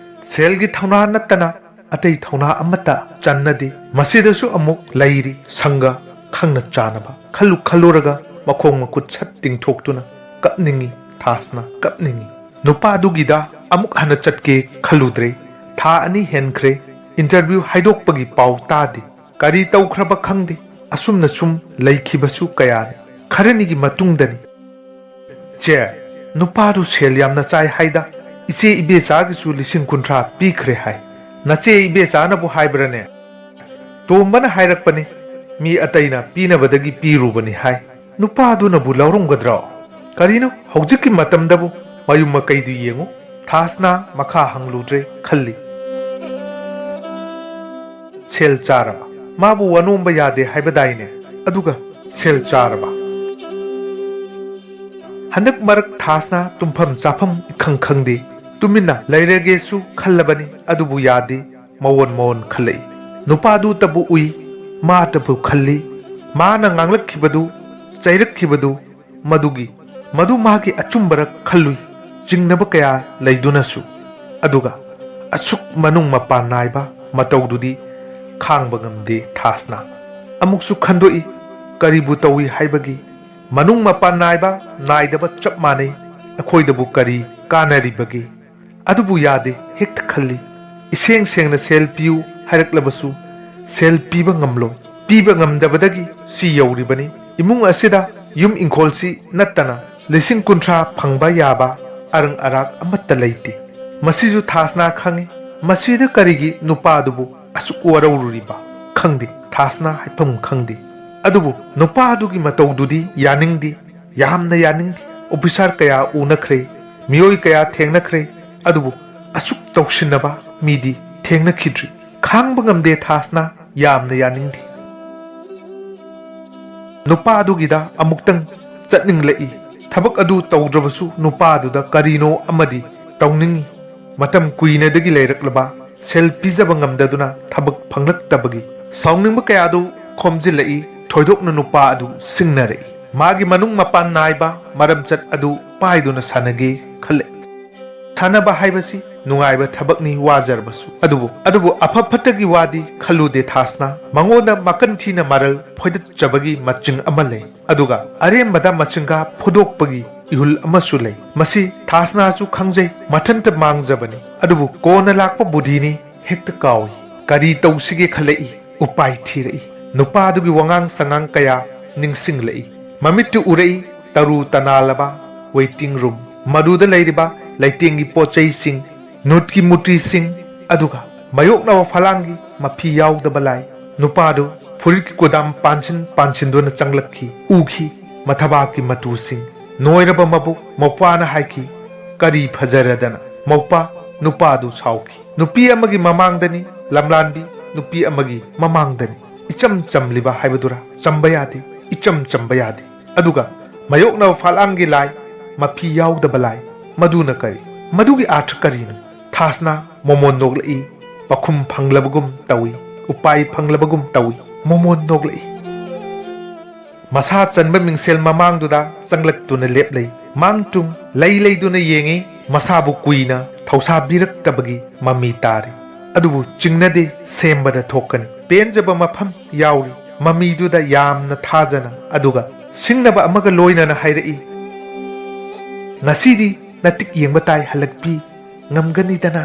ꯁꯦꯜꯒꯤ ꯊꯧꯅꯥ ꯅꯠꯇꯅ ꯑꯇꯩ ꯊꯧꯅꯥ ꯑꯃꯠꯇ ꯆꯟꯅꯗꯦ꯫ ꯃꯁꯤꯗꯁꯨ ꯑꯃꯨꯛ ꯂꯩꯔꯤ ꯁꯪꯒ ꯈꯪꯅ ꯆꯥꯅꯕ꯫ ꯈꯜꯂꯨ ꯈꯜꯂꯨꯔꯒ ꯃꯈꯣꯡ ꯃꯈꯨꯠ ꯁꯠ ꯇꯤꯡꯊꯣꯛꯇꯨꯅ ꯀꯞꯅꯤꯡꯏ ꯊꯥꯁꯅ, ꯀꯞꯅꯤꯡꯏ꯫ ꯅꯨꯄꯥꯗꯨꯒꯤꯗ ꯑꯃꯨꯛ ꯍꯟꯅ ꯆꯠꯀꯦ ꯈꯜꯂꯨꯗ꯭ꯔꯦ꯫ ꯊꯥ ꯑꯅꯤ ꯍꯦꯟꯈ꯭ꯔꯦ꯫ ꯏꯟꯇꯔꯚ꯭ꯌꯨ ꯍꯥꯏꯗꯣꯛꯄꯒꯤ ꯄꯥꯎ ꯇꯥꯗꯦ꯫ ꯀꯔꯤ ꯇꯧꯈ꯭ꯔꯕ ꯈꯪꯗꯦ꯫ ꯑꯁꯨꯝꯅ ꯁꯨꯝ ꯂꯩꯈꯤꯕꯁꯨ ꯀꯌꯥꯅꯤ꯫ ꯈꯔꯅꯤꯒꯤ ꯃꯇꯨꯡꯗꯅꯤ꯫ "ꯆꯦ, ꯅꯨꯄꯥꯗꯨ ꯁꯦꯜ ꯌꯥꯝꯅ ꯆꯥꯏ ꯍꯥꯏꯗ꯫ ꯏꯆꯦ ꯏꯕꯦꯆꯥꯒꯤꯁꯨ ꯂꯤꯁꯤꯡ ꯀꯨꯟꯊ꯭ꯔꯥ ꯄꯤꯈ꯭ꯔꯦ ꯍꯥꯏ꯫ ꯅꯆꯦ ꯏꯕꯦꯆꯥꯅꯕꯨ ꯍꯥꯏꯕ꯭ꯔꯅꯦ?" "ꯇꯣꯝꯕꯅ ꯍꯥꯏꯔꯛꯄꯅꯤ, ꯃꯤ ꯑꯇꯩꯅ ꯄꯤꯅꯕꯗꯒꯤ ꯄꯤꯔꯨꯕꯅꯤ ꯍꯥꯏ꯫ ꯅꯨꯄꯥꯗꯨꯅꯕꯨ ꯂꯧꯔꯝꯒꯗ꯭ꯔꯣ?" "ꯀꯔꯤꯅꯣ ꯍꯧꯖꯤꯛꯀꯤ ꯃꯇꯝꯗꯕꯨ? ꯃꯌꯨꯝ ꯃꯀꯩꯗꯨ ꯌꯦꯡꯉꯨ꯫" ꯊꯥꯁꯅꯥ ꯃꯈꯥ ꯍꯪꯂꯨꯗ꯭ꯔꯦ ꯈꯜꯂꯤ꯫ ꯁꯦꯜ ꯆꯥꯔꯕ? ꯃꯥꯕꯨ ꯋꯥꯅꯣꯝꯕ ꯌꯥꯗꯦ ꯍꯥꯏꯕꯗꯥꯏꯅꯦ? ꯑꯗꯨꯒ ꯁꯦꯜ ꯆꯥꯔꯕ? ꯍꯟꯗꯛ ꯃꯔꯛ ꯊꯥꯁꯅꯥ ꯇꯨꯝꯐꯝ ꯆꯥꯐꯝ ꯏꯈꯪ ꯈꯪꯗꯦ꯫ ꯇꯨꯃꯤꯟꯅ ꯂꯩꯔꯒꯦꯁꯨ ꯈꯜꯂꯕꯅꯤ, ꯑꯗꯨꯕꯨ ꯌꯥꯗꯦ꯫ ꯃꯑꯣꯟ ꯃꯑꯣꯟ ꯈꯜꯂꯛꯏ꯫ ꯅꯨꯄꯥꯗꯨꯇꯕꯨ ꯎꯏ, ꯃꯥꯇꯕꯨ ꯈꯜꯂꯤ꯫ ꯃꯥꯅ ꯉꯥꯡꯂꯛꯈꯤꯕꯗꯨ, ꯆꯩꯔꯛꯈꯤꯕꯗꯨ, ꯃꯗꯨꯒꯤ, ꯃꯗꯨ ꯃꯥꯒꯤ ꯑꯆꯨꯝꯕꯔ ꯈꯜꯂꯨꯏ꯫ ꯆꯤꯡꯅꯕ ꯀꯌꯥ ꯂꯩꯗꯨꯅꯁꯨ꯫ ꯑꯗꯨꯒ ꯑꯁꯨꯛ ꯃꯅꯨꯡ ꯃꯄꯥꯟ ꯅꯥꯏꯕ ꯃꯇꯧꯗꯨꯗꯤ ꯈꯥꯡꯕ ꯉꯝꯗꯦ ꯊꯥꯁꯅꯥ꯫ ꯑꯃꯨꯛꯁꯨ ꯈꯟꯗꯣꯛꯏ, ꯀꯔꯤꯕꯨ ꯇꯧꯏ ꯍꯥꯏꯕꯒꯤ? ꯃꯅꯨꯡ ꯃꯄꯥꯟ ꯅꯥꯏꯕ ꯅꯥꯏꯗꯕ ꯆꯞ ꯃꯥꯟꯅꯩ꯫ ꯑꯩꯈꯣꯏꯗꯕꯨ ꯀꯔꯤ ꯀꯥꯟꯅꯔꯤꯕꯒꯦ? ꯑꯗꯨꯕꯨ ꯌꯥꯗꯦ, ꯍꯦꯛꯇ ꯈꯜꯂꯤ꯫ ꯏꯁꯦꯡ ꯁꯦꯡꯅ ꯁꯦꯜ ꯄꯤꯌꯨ ꯍꯥꯏꯔꯛꯂꯕꯁꯨ ꯁꯦꯜ ꯄꯤꯕ ꯉꯝꯂꯣꯏ꯫ ꯄꯤꯕ ꯉꯝꯗꯕꯗꯒꯤ ꯁꯤ ꯌꯧꯔꯤꯕꯅꯤ꯫ ꯏꯃꯨꯡ ꯑꯁꯤꯗ ꯌꯨꯝ ꯏꯪꯈꯣꯜꯁꯤ ꯅꯠꯇꯅ ꯂꯤꯁꯤꯡ ꯀꯨꯟꯊ꯭ꯔꯥ ꯐꯪꯕ ꯌꯥꯕ ꯑꯔꯪ ꯑꯔꯥꯛ ꯑꯃꯠꯇ ꯂꯩꯇꯦ꯫ ꯃꯁꯤꯁꯨ ꯊꯥꯁꯅꯥ ꯈꯪꯏ꯫ ꯃꯁꯤꯗ ꯀꯔꯤꯒꯤ ꯅꯨꯄꯥꯗꯨꯕꯨ ꯑꯁꯨꯛ ꯋꯥꯔꯧꯔꯨꯔꯤꯕ? ꯈꯪꯗꯦ, ꯊꯥꯁꯅꯥ ꯍꯥꯏꯐꯝ ꯈꯪꯗꯦ꯫ ꯑꯗꯨꯕꯨ ꯅꯨꯄꯥꯗꯨꯒꯤ ꯃꯇꯧꯗꯨꯗꯤ ꯌꯥꯅꯤꯡꯗꯦ, ꯌꯥꯝꯅ ꯌꯥꯅꯤꯡꯗꯦ꯫ ꯑꯣꯐꯤꯁꯥꯔ ꯀꯌꯥ ꯎꯅꯈ꯭ꯔꯦ, ꯃꯤꯑꯣꯏ ꯀꯌꯥ ꯊꯦꯡꯅꯈ꯭ꯔꯦ, ꯑꯗꯨꯕꯨ ꯑꯁꯨꯛ ꯇꯧꯁꯤꯟꯅꯕ ꯃꯤꯗꯤ ꯊꯦꯡꯅꯈꯤꯗ꯭ꯔꯤ꯫ ꯈꯥꯡꯕ ꯉꯝꯗꯦ ꯊꯥꯁꯅꯥ, ꯌꯥꯝꯅ ꯌꯥꯅꯤꯡꯗꯦ꯫ ꯅꯨꯄꯥꯗꯨꯒꯤꯗ ꯑꯃꯨꯛꯇꯪ ꯆꯠꯅꯤꯡꯂꯛꯏ꯫ ꯊꯕꯛ ꯑꯗꯨ ꯇꯧꯗ꯭ꯔꯕꯁꯨ ꯅꯨꯄꯥꯗꯨꯗ ꯀꯔꯤꯅꯣ ꯑꯃꯗꯤ ꯇꯧꯅꯤꯡꯏ꯫ ꯃꯇꯝ ꯀꯨꯏꯅꯗꯒꯤ ꯂꯩꯔꯛꯂꯕ ꯁꯦꯜ ꯄꯤꯖꯕ ꯉꯝꯗꯗꯨꯅ ꯊꯕꯛ ꯐꯪꯂꯛꯇꯕꯒꯤ ꯁꯥꯎꯅꯤꯡꯕ ꯀꯌꯥꯗꯨ ꯈꯣꯝꯖꯤꯜꯂꯛꯏ꯫ ꯊꯣꯏꯗꯣꯛꯅ ꯅꯨꯄꯥ ꯑꯗꯨ ꯁꯤꯡꯅꯔꯛꯏ꯫ ꯃꯥꯒꯤ ꯃꯅꯨꯡ ꯃꯄꯥꯟ ꯅꯥꯏꯕ ꯃꯔꯝꯆꯠ ꯑꯗꯨ ꯄꯥꯏꯗꯨꯅ ꯁꯥꯟꯅꯒꯦ ꯈꯜꯂꯛꯏ꯫ ꯁꯥꯟꯅꯕ ꯍꯥꯏꯕꯁꯤ ꯅꯨꯡꯉꯥꯏꯕ ꯊꯕꯛꯅꯤ, ꯋꯥꯖꯔꯕꯁꯨ꯫ ꯑꯗꯨꯕꯨ, ꯑꯗꯨꯕꯨ ꯑꯐ ꯐꯠꯇꯒꯤ ꯋꯥꯗꯤ ꯈꯜꯂꯨꯗꯦ ꯊꯥꯁꯅꯥ꯫ ꯃꯉꯣꯟꯗ ꯃꯀꯟ ꯊꯤꯅ ꯃꯔꯜ ꯐꯣꯏꯗꯠꯆꯕꯒꯤ ꯃꯆꯤꯡ ꯑꯃ ꯂꯩ꯫ ꯑꯗꯨꯒ ꯑꯔꯦꯝꯕꯗ ꯃꯁꯤꯡꯒꯥ ꯐꯨꯗꯣꯛꯄꯒꯤ ꯏꯍꯨꯜ ꯑꯃꯁꯨ ꯂꯩ꯫ ꯃꯁꯤ ꯊꯥꯁꯅꯥꯁꯨ ꯈꯪꯖꯩ, ꯃꯊꯟꯇ ꯃꯥꯡꯖꯕꯅꯤ꯫ ꯑꯗꯨꯕꯨ ꯀꯣꯟꯅ ꯂꯥꯛꯄ ꯕꯨꯙꯤꯅꯤ, ꯍꯦꯛꯇ ꯀꯥꯎꯏ꯫ ꯀꯔꯤ ꯇꯧꯁꯤꯒꯦ ꯈꯜꯂꯛꯏ, ꯎꯄꯥꯏ ꯊꯤꯔꯛꯏ꯫ ꯅꯨꯄꯥꯗꯨꯒꯤ ꯋꯥꯉꯥꯡ ꯁꯉꯥꯡ ꯀꯌꯥ ꯅꯤꯡꯁꯤꯡꯂꯛꯏ꯫ ꯃꯃꯤꯠꯇꯨ ꯎꯔꯛꯏ, ꯇꯔꯨ ꯇꯅꯥꯜꯂꯕ ꯋꯦꯇꯤꯡ ꯔꯨꯝ, ꯃꯗꯨꯗ ꯂꯩꯔꯤꯕ ꯂꯩꯇꯦꯡꯒꯤ ꯄꯣꯠ ꯆꯩꯁꯤꯡ, ꯅꯨꯠꯀꯤ ꯃꯨꯇꯤꯁꯤꯡ, ꯑꯗꯨꯒ ꯃꯥꯌꯣꯛꯅꯕ ꯐꯂꯥꯡꯒꯤ ꯃꯐꯤ ꯌꯥꯎꯗꯕ ꯂꯥꯏ꯫ ꯅꯨꯄꯥꯗꯨ ꯐꯨꯔꯤꯠꯀꯤ ꯀꯨꯗꯥꯝ ꯄꯥꯟꯁꯤꯟ ꯄꯥꯟꯁꯤꯟꯗꯨꯅ ꯆꯪꯂꯛꯈꯤ꯫ ꯎꯈꯤ ꯃꯊꯕꯥꯛꯀꯤ ꯃꯇꯨꯁꯤꯡ, ꯅꯣꯏꯔꯕ ꯃꯕꯨꯛ ꯃꯧꯄ꯭ꯋꯥꯅ ꯍꯥꯏꯈꯤ, "ꯀꯔꯤ ꯐꯖꯔꯗꯅ?" ꯃꯧꯄ꯭ꯋꯥ ꯅꯨꯄꯥꯗꯨ ꯁꯥꯎꯈꯤ꯫ "ꯅꯨꯄꯤ ꯑꯃꯒꯤ ꯃꯃꯥꯡꯗꯅꯤ, ꯂꯝꯂꯥꯟꯕꯤ, ꯅꯨꯄꯤ ꯑꯃꯒꯤ ꯃꯃꯥꯡꯗꯅꯤ꯫ ꯏꯆꯝ ꯆꯝꯂꯤꯕ ꯍꯥꯏꯕꯗꯨꯔꯥ? ꯆꯝꯕ ꯌꯥꯗꯦ, ꯏꯆꯝ ꯆꯝꯕ ꯌꯥꯗꯦ꯫ ꯑꯗꯨꯒ ꯃꯌꯣꯛꯅꯕ ꯐꯥꯂꯥꯡꯒꯤ ꯂꯥꯏ, ꯃꯐꯤ ꯌꯥꯎꯗꯕ ꯂꯥꯏ, ꯃꯗꯨꯅ ꯀꯔꯤ? ꯃꯗꯨꯒꯤ ꯑꯥꯔꯊ ꯀꯔꯤꯅꯣ?" ꯊꯥꯁꯅ ꯃꯣꯃꯣꯟ ꯅꯣꯛꯂꯛꯏ꯫ ꯄꯥꯈꯨꯝ ꯐꯪꯂꯕꯒꯨꯝ ꯇꯧꯏ, ꯎꯄꯥꯏ ꯐꯪꯂꯕꯒꯨꯝ ꯇꯧꯏ꯫ ꯃꯣꯃꯣꯟ ꯅꯣꯛꯂꯛꯏ꯫ ꯃꯁꯥ ꯆꯟꯕ ꯃꯤꯡꯁꯦꯜ ꯃꯃꯥꯡꯗꯨꯗ ꯆꯪꯂꯛꯇꯨꯅ ꯂꯦꯞꯂꯩ꯫ ꯃꯥꯡ ꯇꯨꯡ ꯂꯩ ꯂꯩꯗꯨꯅ ꯌꯦꯡꯉꯤ꯫ ꯃꯁꯥꯕꯨ ꯀꯨꯏꯅ ꯊꯧꯁꯥꯕꯤꯔꯛꯇꯕꯒꯤ ꯃꯃꯤ ꯇꯥꯔꯤ꯫ ꯑꯗꯨꯕꯨ ꯆꯤꯡꯅꯗꯦ, ꯁꯦꯝꯕꯗ ꯊꯣꯛꯀꯅꯤ꯫ ꯄꯦꯟꯖꯕ ꯃꯐꯝ ꯌꯥꯎꯔꯤ꯫ ꯃꯃꯤꯗꯨꯗ ꯌꯥꯝꯅ ꯊꯥꯖꯅ, ꯑꯗꯨꯒ ꯁꯤꯡꯅꯕ ꯑꯃꯒ ꯂꯣꯏꯅꯅ ꯍꯥꯏꯔꯛꯏ, "ꯉꯁꯤꯗꯤ ꯅꯇꯤꯛ ꯌꯦꯡꯕ ꯇꯥꯏ ꯍꯜꯂꯛꯄꯤ꯫ ꯉꯝꯒꯅꯤꯗꯅ?"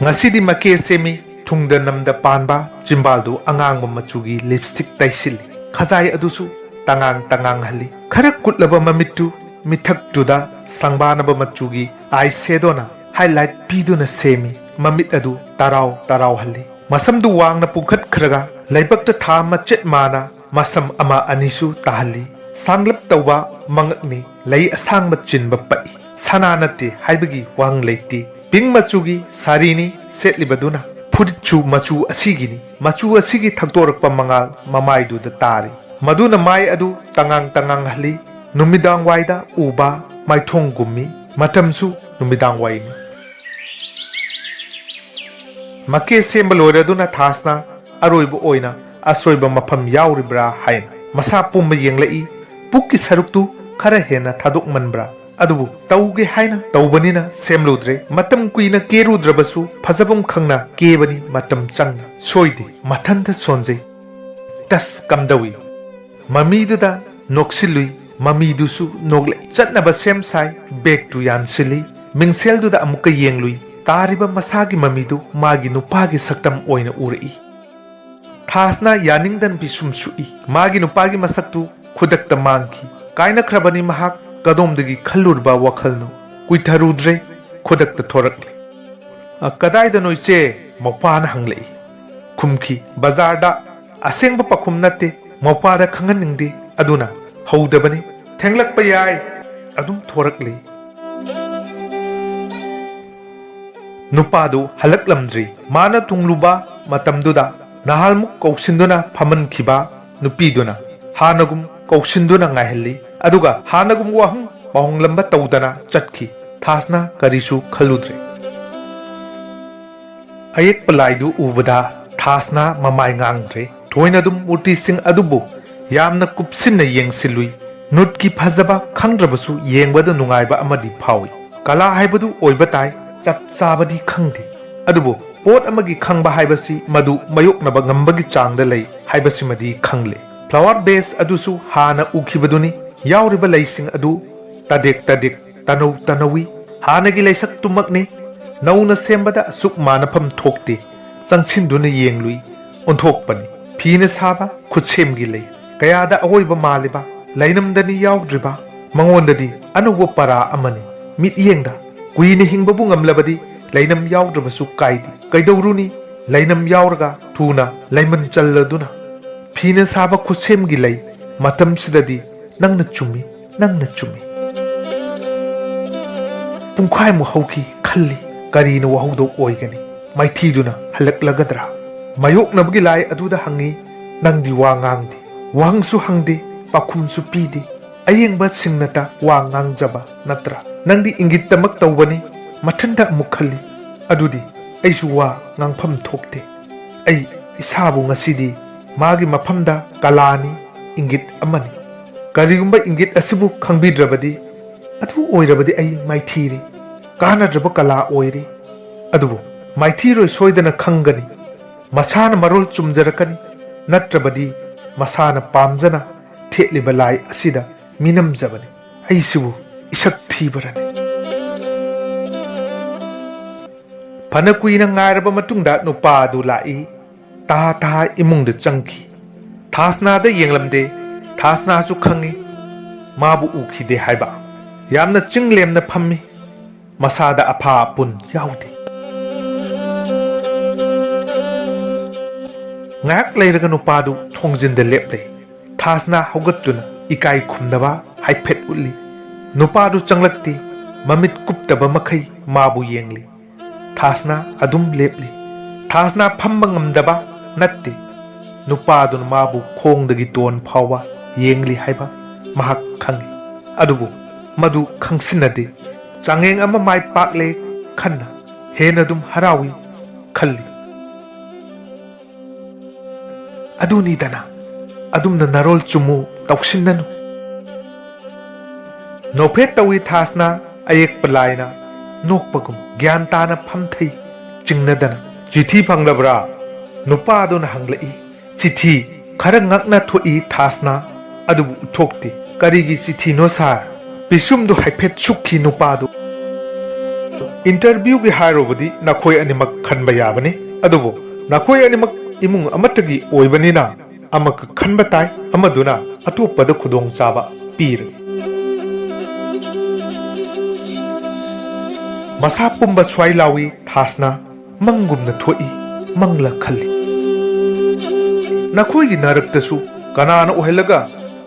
ꯉꯁꯤꯗꯤ ꯃꯀꯦ ꯁꯦꯝꯃꯤ꯫ ꯊꯨꯡꯗ ꯅꯝꯗ ꯄꯥꯟꯕ ꯆꯤꯝꯕꯥꯜꯗꯨ ꯑꯉꯥꯡꯕ ꯃꯆꯨꯒꯤ ꯂꯤꯞꯁꯇꯤꯛ ꯇꯩꯁꯤꯜꯂꯤ꯫ ꯈꯖꯥꯏ ꯑꯗꯨꯁꯨ ꯇꯉꯥꯡ ꯇꯉꯥꯡꯍꯜꯂꯤ꯫ ꯈꯔ ꯀꯨꯠꯂꯕ ꯃꯃꯤꯠꯇꯨ ꯃꯤꯊꯛꯇꯨꯗ ꯁꯪꯕꯥꯅꯕ ꯃꯆꯨꯒꯤ ꯑꯥꯏ ꯁꯦꯗꯣꯅ ꯍꯥꯏꯂꯥꯏꯠ ꯄꯤꯗꯨꯅ ꯁꯦꯝꯃꯤ꯫ ꯃꯃꯤꯠ ꯑꯗꯨ ꯇꯔꯥꯎ ꯇꯔꯥꯎꯍꯜꯂꯤ꯫ ꯃꯁꯝꯗꯨ ꯋꯥꯡꯅ ꯄꯨꯡꯈꯠꯈ꯭ꯔꯒ ꯂꯩꯕꯛꯇ ꯊꯥ ꯃꯆꯦꯠ ꯃꯥꯅ ꯃꯁꯝ ꯑꯃ ꯑꯅꯤꯁꯨ ꯇꯥꯍꯜꯂꯤ꯫ ꯁꯥꯡꯂꯞ ꯇꯧꯕ ꯃꯉꯛꯅꯤ꯫ ꯂꯩ ꯑꯁꯥꯡꯕ ꯆꯤꯟꯕ ꯄꯛꯏ꯫ ꯁꯅꯥ ꯅꯠꯇꯦ ꯍꯥꯏꯕꯒꯤ ꯋꯥꯍꯪ ꯂꯩꯇꯦ꯫ ꯄꯤꯡ ꯃꯆꯨꯒꯤ ꯁꯥꯔꯤꯅꯤ ꯁꯦꯠꯂꯤꯕꯗꯨꯅ꯫ ꯐꯨꯔꯤꯠꯁꯨ ꯃꯆꯨ ꯑꯁꯤꯒꯤꯅꯤ꯫ ꯃꯆꯨ ꯑꯁꯤꯒꯤ ꯊꯛꯇꯣꯔꯛꯄ ꯃꯉꯥꯜ ꯃꯃꯥꯏꯗꯨꯗ ꯇꯥꯔꯤ꯫ ꯃꯗꯨꯅ ꯃꯥꯏ ꯑꯗꯨ ꯇꯉꯥꯡ ꯇꯉꯥꯡꯍꯜꯂꯤ꯫ ꯅꯨꯃꯤꯗꯥꯡ ꯋꯥꯏꯗ ꯎꯕ ꯃꯥꯏꯊꯣꯡꯒꯨꯝꯃꯤ꯫ ꯃꯇꯝꯁꯨ ꯅꯨꯃꯤꯗꯥꯡ ꯋꯥꯏꯅꯤ꯫ ꯃꯀꯦ ꯁꯦꯝꯕ ꯂꯣꯏꯔꯗꯨꯅ ꯊꯥꯁꯅ ꯑꯔꯣꯏꯕ ꯑꯣꯏꯅ ꯑꯁꯣꯏꯕ ꯃꯐꯝ ꯌꯥꯎꯔꯤꯕ꯭ꯔꯥ ꯍꯥꯏꯅ ꯃꯁꯥ ꯄꯨꯝꯕ ꯌꯦꯡꯂꯛꯏ꯫ ꯄꯨꯛꯀꯤ ꯁꯔꯨꯛꯇꯨ ꯈꯔ ꯍꯦꯟꯅ ꯊꯥꯗꯣꯛꯃꯟꯕ꯭ꯔꯥ? ꯑꯗꯨꯕꯨ ꯇꯧꯒꯦ ꯍꯥꯏꯅ ꯇꯧꯕꯅꯤꯅ ꯁꯦꯝꯂꯨꯗ꯭ꯔꯦ꯫ ꯃꯇꯝ ꯀꯨꯏꯅ ꯀꯦꯔꯨꯗ꯭ꯔꯕꯁꯨ ꯐꯖꯐꯝ ꯈꯪꯅ ꯀꯦꯕꯅꯤ꯫ ꯃꯇꯝ ꯆꯪꯅ ꯁꯣꯏꯗꯦ꯫ ꯃꯊꯟꯇ ꯁꯣꯟꯖꯩ꯫ ꯇꯁ ꯀꯝꯗꯧꯏ? ꯃꯃꯤꯗꯨꯗ ꯅꯣꯛꯁꯤꯜꯂꯨꯏ꯫ ꯃꯃꯤꯗꯨꯁꯨ ꯅꯣꯛꯂꯛꯏ꯫ ꯆꯠꯅꯕ ꯁꯦꯝ ꯁꯥꯏ꯫ ꯕꯦꯒꯇꯨ ꯌꯥꯟꯁꯤꯜꯂꯤ꯫ ꯃꯤꯡꯁꯦꯜꯗꯨꯗ ꯑꯃꯨꯛꯀ ꯌꯦꯡꯂꯨꯏ꯫ ꯇꯥꯔꯤꯕ ꯃꯁꯥꯒꯤ ꯃꯃꯤꯗꯨ ꯃꯥꯒꯤ ꯅꯨꯄꯥꯒꯤ ꯁꯛꯇꯝ ꯑꯣꯏꯅ ꯎꯔꯛꯏ꯫ ꯊꯥꯁꯅ ꯌꯥꯅꯤꯡꯗꯅ ꯄꯤꯁꯨꯝ ꯁꯨꯛꯏ꯫ ꯃꯥꯒꯤ ꯅꯨꯄꯥꯒꯤ ꯃꯁꯛꯇꯨ ꯈꯨꯗꯛꯇ ꯃꯥꯡꯈꯤ꯫ ꯀꯥꯏꯅꯈ꯭ꯔꯕꯅꯤ ꯃꯍꯥꯛ꯫ ꯀꯗꯣꯝꯗꯒꯤ ꯈꯜꯂꯨꯔꯕ ꯋꯥꯈꯜꯅꯣ? ꯀꯨꯏꯊꯔꯨꯗ꯭ꯔꯦ꯫ ꯈꯨꯗꯛꯇ ꯊꯣꯔꯛꯂꯦ꯫ "ꯑ, ꯀꯗꯥꯏꯗꯅꯣ ꯏꯆꯦ?" ꯃꯧꯄ꯭ꯋꯥꯅ ꯍꯪꯂꯛꯏ꯫ ꯈꯨꯝꯈꯤ, "ꯕꯖꯥꯔꯗ꯫" ꯑꯁꯦꯡꯕ ꯄꯥꯈꯨꯝ ꯅꯠꯇꯦ꯫ ꯃꯧꯄ꯭ꯋꯥꯗ ꯈꯪꯍꯟꯅꯤꯡꯗꯦ꯫ ꯑꯗꯨꯅ ꯍꯧꯗꯕꯅꯤ꯫ ꯊꯦꯡꯂꯛꯄ ꯌꯥꯏ, ꯑꯗꯨꯝ ꯊꯣꯔꯛꯂꯤ꯫ ꯅꯨꯄꯥꯗꯨ ꯍꯜꯂꯛꯂꯝꯗ꯭ꯔꯤ꯫ ꯃꯥꯅ ꯊꯨꯡꯂꯨꯕ ꯃꯇꯝꯗꯨꯗ ꯅꯍꯥꯜꯃꯨꯛ ꯀꯧꯁꯤꯟꯗꯨꯅ ꯐꯝꯍꯟꯈꯤꯕ ꯅꯨꯄꯤꯗꯨꯅ ꯍꯥꯟꯅꯒꯨꯝ ꯀꯧꯁꯤꯟꯗꯨꯅ ꯉꯥꯏꯍꯜꯂꯤ꯫ ꯑꯗꯨꯒ ꯍꯥꯟꯅꯒꯨꯝ ꯋꯥꯍꯪ ꯄꯥꯎꯍꯪꯂꯝꯕ ꯇꯧꯗꯅ ꯆꯠꯈꯤ꯫ ꯊꯥꯁꯅ ꯀꯔꯤꯁꯨ ꯈꯜꯂꯨꯗ꯭ꯔꯦ꯫ ꯑꯌꯦꯛꯄ ꯂꯥꯏꯗꯨ ꯎꯕꯗ ꯊꯥꯁꯅ ꯃꯃꯥꯏ ꯉꯥꯡꯗ꯭ꯔꯦ꯫ ꯊꯣꯏꯅ ꯑꯗꯨꯝ ꯃꯨꯔꯇꯤꯁꯤꯡ ꯑꯗꯨꯕꯨ ꯌꯥꯝꯅ ꯀꯨꯞꯁꯤꯟꯅ ꯌꯦꯡꯁꯤꯜꯂꯨꯏ꯫ ꯅꯨꯠꯀꯤ ꯐꯖꯕ ꯈꯪꯗ꯭ꯔꯕꯁꯨ ꯌꯦꯡꯕꯗ ꯅꯨꯡꯉꯥꯏꯕ ꯑꯃꯗꯤ ꯐꯥꯎꯏ꯫ ꯀꯂꯥ ꯍꯥꯏꯕꯗꯨ ꯑꯣꯏꯕ ꯇꯥꯏ, ꯆꯞ ꯆꯥꯕꯗꯤ ꯈꯪꯗꯦ꯫ ꯑꯗꯨꯕꯨ ꯄꯣꯠ ꯑꯃꯒꯤ ꯈꯪꯕ ꯍꯥꯏꯕꯁꯤ ꯃꯗꯨ ꯃꯥꯌꯣꯛꯅꯕ ꯉꯝꯕꯒꯤ ꯆꯥꯡꯗ ꯂꯩ ꯍꯥꯏꯕꯁꯤꯃꯗꯤ ꯈꯪꯂꯦ꯫ ꯐ꯭ꯂꯥꯋꯔ ꯕꯦꯁ ꯑꯗꯨꯁꯨ ꯍꯥꯟꯅ ꯎꯈꯤꯕꯗꯨꯅꯤ꯫ ꯌꯥꯎꯔꯤꯕ ꯂꯩꯁꯤꯡ ꯑꯗꯨ ꯇꯗꯦꯛ ꯇꯗꯦꯛ, ꯇꯅꯧ ꯇꯅꯧꯏ꯫ ꯍꯥꯟꯅꯒꯤ ꯂꯩꯁꯛꯇꯨꯃꯛꯅꯤ꯫ ꯅꯧꯅ ꯁꯦꯝꯕꯗ ꯑꯁꯨꯛ ꯃꯥꯟꯅꯐꯝ ꯊꯣꯛꯇꯦ꯫ ꯆꯪꯁꯤꯟꯗꯨꯅ ꯌꯦꯡꯂꯨꯏ꯫ ꯑꯣꯟꯊꯣꯛꯄꯅꯤ꯫ ꯐꯤꯅ ꯁꯥꯕ ꯈꯨꯠꯁꯦꯝꯒꯤ ꯂꯩ꯫ ꯀꯌꯥꯗ ꯑꯑꯣꯏꯕ ꯃꯥꯜꯂꯤꯕ꯫ ꯂꯩꯅꯝꯗꯅꯤ ꯌꯥꯎꯗ꯭ꯔꯤꯕ꯫ ꯃꯉꯣꯟꯗꯗꯤ ꯑꯅꯧꯕ ꯄꯔꯥ ꯑꯃꯅꯤ꯫ ꯃꯤꯠꯌꯦꯡꯗ ꯀꯨꯏꯅ ꯍꯤꯡꯕꯕꯨ ꯉꯝꯂꯕꯗꯤ ꯂꯩꯅꯝ ꯌꯥꯎꯗ꯭ꯔꯕꯁꯨ ꯀꯥꯏꯗꯦ꯫ ꯀꯩꯗꯧꯔꯨꯅꯤ? ꯂꯩꯅꯝ ꯌꯥꯎꯔꯒ ꯊꯨꯅ ꯂꯩꯃꯟ ꯆꯜꯂꯗꯨꯅ꯫ ꯐꯤꯅ ꯁꯥꯕ ꯈꯨꯠꯁꯦꯝꯒꯤ ꯂꯩ꯫ ꯃꯇꯝꯁꯤꯗꯗꯤ ꯅꯪꯅ ꯆꯨꯝꯃꯤ, ꯅꯪꯅ ꯆꯨꯝꯃꯤ꯫ ꯄꯨꯡꯈꯥꯏꯃꯨꯛ ꯍꯧꯈꯤ꯫ ꯈꯜꯂꯤ, ꯀꯔꯤꯅ ꯋꯥꯍꯧꯗꯧ ꯑꯣꯏꯒꯅꯤ? ꯃꯥꯏꯊꯤꯗꯨꯅ ꯍꯜꯂꯛꯂꯒꯗ꯭ꯔꯥ? ꯃꯥꯌꯣꯛꯅꯕꯒꯤ ꯂꯥꯏ ꯑꯗꯨꯗ ꯍꯪꯉꯤ꯫ ꯅꯪꯗꯤ ꯋꯥ ꯉꯥꯡꯗꯦ, ꯋꯥꯍꯪꯁꯨ ꯍꯪꯗꯦ, ꯄꯥꯎꯈꯨꯝꯁꯨ ꯄꯤꯗꯦ꯫ ꯑꯌꯦꯡꯕꯁꯤꯡꯅꯇ ꯋꯥ ꯉꯥꯡꯖꯕ ꯅꯠꯇ꯭ꯔꯥ? ꯅꯪꯗꯤ ꯏꯪꯒꯤꯠꯇꯃꯛ ꯇꯧꯕꯅꯤ꯫ ꯃꯊꯟꯇ ꯑꯃꯨꯛ ꯈꯜꯂꯤ, ꯑꯗꯨꯗꯤ ꯑꯩꯁꯨ ꯋꯥ ꯉꯥꯡꯐꯝ ꯊꯣꯛꯇꯦ꯫ ꯑꯩ ꯏꯁꯥꯕꯨ ꯉꯁꯤꯗꯤ ꯃꯥꯒꯤ ꯃꯐꯝꯗ ꯀꯂꯥꯅꯤ, ꯏꯪꯒꯤꯠ ꯑꯃꯅꯤ꯫ ꯀꯔꯤꯒꯨꯝꯕ ꯏꯪꯒꯤꯠ ꯑꯁꯤꯕꯨ ꯈꯪꯕꯤꯗ꯭ꯔꯕꯗꯤ, ꯑꯗꯨ ꯑꯣꯏꯔꯕꯗꯤ ꯑꯩ ꯃꯥꯏꯊꯤꯔꯦ꯫ ꯀꯥꯟꯅꯗ꯭ꯔꯕ ꯀꯂꯥ ꯑꯣꯏꯔꯦ꯫ ꯑꯗꯨꯕꯨ ꯃꯥꯏꯊꯤꯔꯣꯏ ꯁꯣꯏꯗꯅ ꯈꯪꯒꯅꯤ꯫ ꯃꯁꯥꯅ ꯃꯔꯣꯜ ꯆꯨꯝꯖꯔꯛꯀꯅꯤ꯫ ꯅꯠꯇ꯭ꯔꯕꯗꯤ ꯃꯁꯥꯅ ꯄꯥꯝꯖꯅ ꯊꯦꯠꯂꯤꯕ ꯂꯥꯏ ꯑꯁꯤꯗ ꯃꯤꯅꯝꯖꯕꯅꯤ꯫ ꯑꯩꯁꯤꯕꯨ ꯏꯁꯛ ꯊꯤꯕꯔꯅꯤ? ꯐꯅ ꯀꯨꯏꯅ ꯉꯥꯏꯔꯕ ꯃꯇꯨꯡꯗ ꯅꯨꯄꯥ ꯑꯗꯨ ꯂꯥꯛꯏ꯫ ꯇꯍꯥ ꯇꯍꯥ ꯏꯃꯨꯡꯗ ꯆꯪꯈꯤ꯫ ꯊꯥꯁꯅꯥꯗ ꯌꯦꯡꯂꯝꯗꯦ꯫ ꯊꯥꯁꯅꯥꯁꯨ ꯈꯪꯏ ꯃꯥꯕꯨ ꯎꯈꯤꯗꯦ ꯍꯥꯏꯕ꯫ ꯌꯥꯝꯅ ꯆꯤꯡ ꯂꯦꯝꯅ ꯐꯝꯃꯤ꯫ ꯃꯁꯥꯗ ꯑꯐꯥ ꯑꯄꯨꯟ ꯌꯥꯎꯗꯦ꯫ ꯉꯥꯏꯍꯥꯛ ꯂꯩꯔꯒ ꯅꯨꯄꯥꯗꯨ ꯊꯣꯡꯖꯤꯟꯗ ꯂꯦꯞꯂꯦ꯫ ꯊꯥꯁꯅꯥ ꯍꯧꯒꯠꯇꯨꯅ ꯏꯀꯥꯏ ꯈꯨꯝꯅꯕ ꯍꯥꯏꯐꯦꯠ ꯎꯠꯂꯤ꯫ ꯅꯨꯄꯥꯗꯨ ꯆꯪꯂꯛꯇꯦ꯫ ꯃꯃꯤꯠ ꯀꯨꯞꯇꯕ ꯃꯈꯩ ꯃꯥꯕꯨ ꯌꯦꯡꯂꯤ꯫ ꯊꯥꯁꯅꯥ ꯑꯗꯨꯝ ꯂꯦꯞꯂꯤ꯫ ꯊꯥꯁꯅꯥ ꯐꯝꯕ ꯉꯝꯗꯕ ꯅꯠꯇꯦ꯫ ꯅꯨꯄꯥꯗꯨꯅ ꯃꯥꯕꯨ ꯈꯣꯡꯗꯒꯤ ꯇꯣꯟ ꯐꯥꯎꯕ ꯌꯦꯡꯂꯤ ꯍꯥꯏꯕ ꯃꯍꯥꯛ ꯈꯪꯏ꯫ ꯑꯗꯨꯕꯨ ꯃꯗꯨ ꯈꯪꯁꯤꯟꯅꯗꯦ꯫ ꯆꯥꯡꯌꯦꯡ ꯑꯃ ꯃꯥꯏ ꯄꯥꯛꯂꯦ ꯈꯟꯅ ꯍꯦꯟꯅ ꯑꯗꯨꯝ ꯍꯔꯥꯎꯏ ꯈꯜꯂꯤ꯫ ꯑꯗꯨꯅꯤꯗꯅ, ꯑꯗꯨꯝꯅ ꯅꯔꯣꯜ ꯆꯨꯝꯃꯨ, ꯇꯧꯁꯤꯟꯅꯅꯨ꯫ ꯅꯣꯛꯐꯦꯠ ꯇꯧꯏ ꯊꯥꯁꯅꯥ, ꯑꯌꯦꯛꯄ ꯂꯥꯏꯅ ꯅꯣꯛꯄꯒꯨꯝ ꯒ꯭ꯌꯥꯟ ꯇꯥꯅ ꯐꯝꯊꯩ ꯆꯤꯡꯅꯗꯅ꯫ "ꯆꯤꯊꯤ ꯐꯪꯂꯕ꯭ꯔꯥ?" ꯅꯨꯄꯥꯗꯨꯅ ꯍꯪꯂꯛꯏ꯫ ꯆꯤꯊꯤ ꯈꯔ ꯉꯛꯅ ꯊꯣꯛꯏ ꯊꯥꯁꯅꯥ, ꯑꯗꯨꯕꯨ ꯎꯠꯊꯣꯛꯇꯦ꯫ "ꯀꯔꯤꯒꯤ ꯆꯤꯊꯤꯅꯣ ꯁꯥꯔ?" ꯄꯤꯁꯨꯝꯗꯨ ꯍꯥꯏꯐꯦꯠ ꯁꯨꯛꯈꯤ ꯅꯨꯄꯥꯗꯨ꯫ "ꯏꯟꯇꯔꯚ꯭ꯌꯨꯒꯤ ꯍꯥꯏꯔꯨꯕꯗꯤ ꯅꯈꯣꯏ ꯑꯅꯤꯃꯛ ꯈꯟꯕ ꯌꯥꯕꯅꯤ, ꯑꯗꯨꯕꯨ ꯅꯈꯣꯏ ꯑꯅꯤꯃꯛ ꯏꯃꯨꯡ ꯑꯃꯠꯇꯒꯤ ꯑꯣꯏꯕꯅꯤꯅ ꯑꯃꯈꯛ ꯈꯟꯕ ꯇꯥꯏ, ꯑꯃꯗꯨꯅ ꯑꯇꯣꯞꯄꯗ ꯈꯨꯗꯣꯡꯆꯥꯕ ꯄꯤꯔꯒꯦ꯫" ꯃꯁꯥ ꯄꯨꯝꯕ ꯁ꯭ꯋꯥꯏ ꯂꯥꯎꯏ ꯊꯥꯁꯅꯥ꯫ ꯃꯪꯒꯨꯝꯅ ꯊꯣꯛꯏ, ꯃꯪꯂ ꯈꯜꯂꯤ꯫ "ꯅꯈꯣꯏꯒꯤ ꯅꯔꯛꯇꯁꯨ ꯀꯅꯥꯅ ꯑꯣꯏꯍꯜꯂꯒ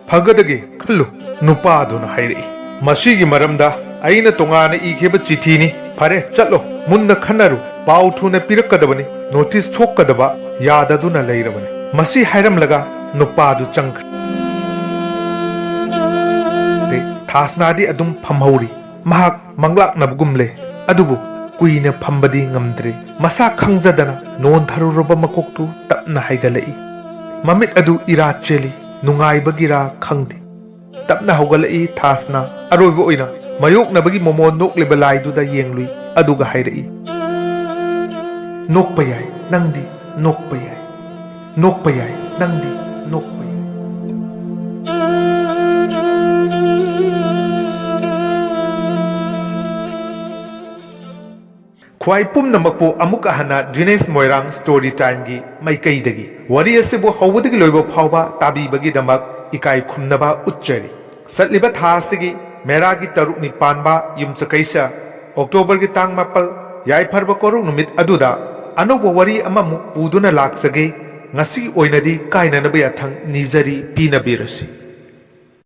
ꯐꯒꯗꯒꯦ ꯈꯜꯂꯨ", ꯅꯨꯄꯥꯗꯨꯅ ꯍꯥꯏꯔꯛꯏ꯫ "ꯃꯁꯤꯒꯤ ꯃꯔꯝꯗ ꯑꯩꯅ ꯇꯣꯉꯥꯟꯅ ꯏꯈꯤꯕ ꯆꯤꯊꯤꯅꯤ꯫ ꯐꯔꯦ, ꯆꯠꯂꯣ, ꯃꯨꯟꯅ ꯈꯟꯅꯔꯨ꯫ ꯄꯥꯎ ꯊꯨꯅ ꯄꯤꯔꯛꯀꯗꯕꯅꯤ꯫ ꯅꯣꯇꯤꯁ ꯊꯣꯛꯀꯗꯕ ꯌꯥꯗꯗꯨꯅ ꯂꯩꯔꯕꯅꯤ꯫" ꯃꯁꯤ ꯍꯥꯏꯔꯝꯂꯒ ꯅꯨꯄꯥꯗꯨ ꯆꯪꯈ꯭ꯔꯦ꯫ ꯊꯥꯁꯅꯥꯗꯤ ꯑꯗꯨꯝ ꯐꯝꯍꯧꯔꯤ꯫ ꯃꯍꯥꯛ ꯃꯪꯂꯥꯛꯅꯕꯒꯨꯝꯂꯦ, ꯑꯗꯨꯕꯨ ꯀꯨꯏꯅ ꯐꯝꯕꯗꯤ ꯉꯝꯗ꯭ꯔꯦ꯫ ꯃꯁꯥ ꯈꯪꯖꯗꯅ ꯅꯣꯟꯊꯔꯨꯔꯕ ꯃꯀꯣꯛꯇꯨ ꯇꯞꯅ ꯍꯥꯏꯒꯠꯂꯛꯏ꯫ ꯃꯃꯤꯠ ꯑꯗꯨ ꯏꯔꯥ ꯆꯦꯜꯂꯤ, ꯅꯨꯡꯉꯥꯏꯕꯒꯤꯔꯥ ꯈꯪꯗꯦ꯫ ꯇꯞꯅ ꯍꯧꯒꯠꯂꯛꯏ ꯊꯥꯁꯅꯥ꯫ ꯑꯔꯣꯏꯕ ꯑꯣꯏꯅ ꯃꯥꯌꯣꯛꯅꯕꯒꯤ ꯃꯃꯣꯟ ꯅꯣꯛꯂꯤꯕ ꯂꯥꯏꯗꯨꯗ ꯌꯦꯡꯂꯨꯏ, ꯑꯗꯨꯒ ꯍꯥꯏꯔꯛꯏ, "ꯅꯣꯛꯄ ꯌꯥꯏ, ꯅꯪꯗꯤ ꯅꯣꯛꯄ ꯌꯥꯏ꯫ ꯅꯣꯛꯄ ꯌꯥꯏ, ꯅꯪꯗꯤ ꯅꯣꯛꯄ ꯌꯥꯏ꯫" ꯈ꯭ꯋꯥꯏ ꯄꯨꯝꯅꯃꯛꯄꯨ ꯑꯃꯨꯛꯀ ꯍꯟꯅ ꯗꯤꯅꯦꯁ ꯃꯣꯏꯔꯥꯡ ꯁ꯭ꯇꯣꯔꯤ ꯇꯥꯏꯝꯒꯤ ꯃꯥꯏꯀꯩꯗꯒꯤ ꯋꯥꯔꯤ ꯑꯁꯤꯕꯨ ꯍꯧꯕꯗꯒꯤ ꯂꯣꯏꯕ ꯐꯥꯎꯕ ꯇꯥꯕꯤꯕꯒꯤꯗꯃꯛ ꯏꯀꯥꯏ ꯈꯨꯝꯅꯕ ꯎꯠꯆꯔꯤ꯫ ꯆꯠꯂꯤꯕ ꯊꯥ ꯑꯁꯤꯒꯤ ꯃꯦꯔꯥꯒꯤ ꯇꯔꯨꯛꯅꯤ ꯄꯥꯟꯕ ꯌꯨꯝꯁꯀꯩꯁ ꯑꯣꯛꯇꯣꯕꯔꯒꯤ ꯇꯥꯡ ꯃꯥꯄꯜ, ꯌꯥꯏꯐꯔꯕ ꯀꯣꯔꯧ ꯅꯨꯃꯤꯠ ꯑꯗꯨꯗ ꯑꯅꯧꯕ ꯋꯥꯔꯤ ꯑꯃꯃꯨꯛ ꯄꯨꯗꯨꯅ ꯂꯥꯛꯆꯒꯦ꯫ ꯉꯁꯤꯒꯤ ꯑꯣꯏꯅꯗꯤ ꯀꯥꯏꯅꯅꯕ ꯌꯥꯊꯪ ꯅꯤꯖꯔꯤ, ꯄꯤꯅꯕꯤꯔꯁꯤ꯫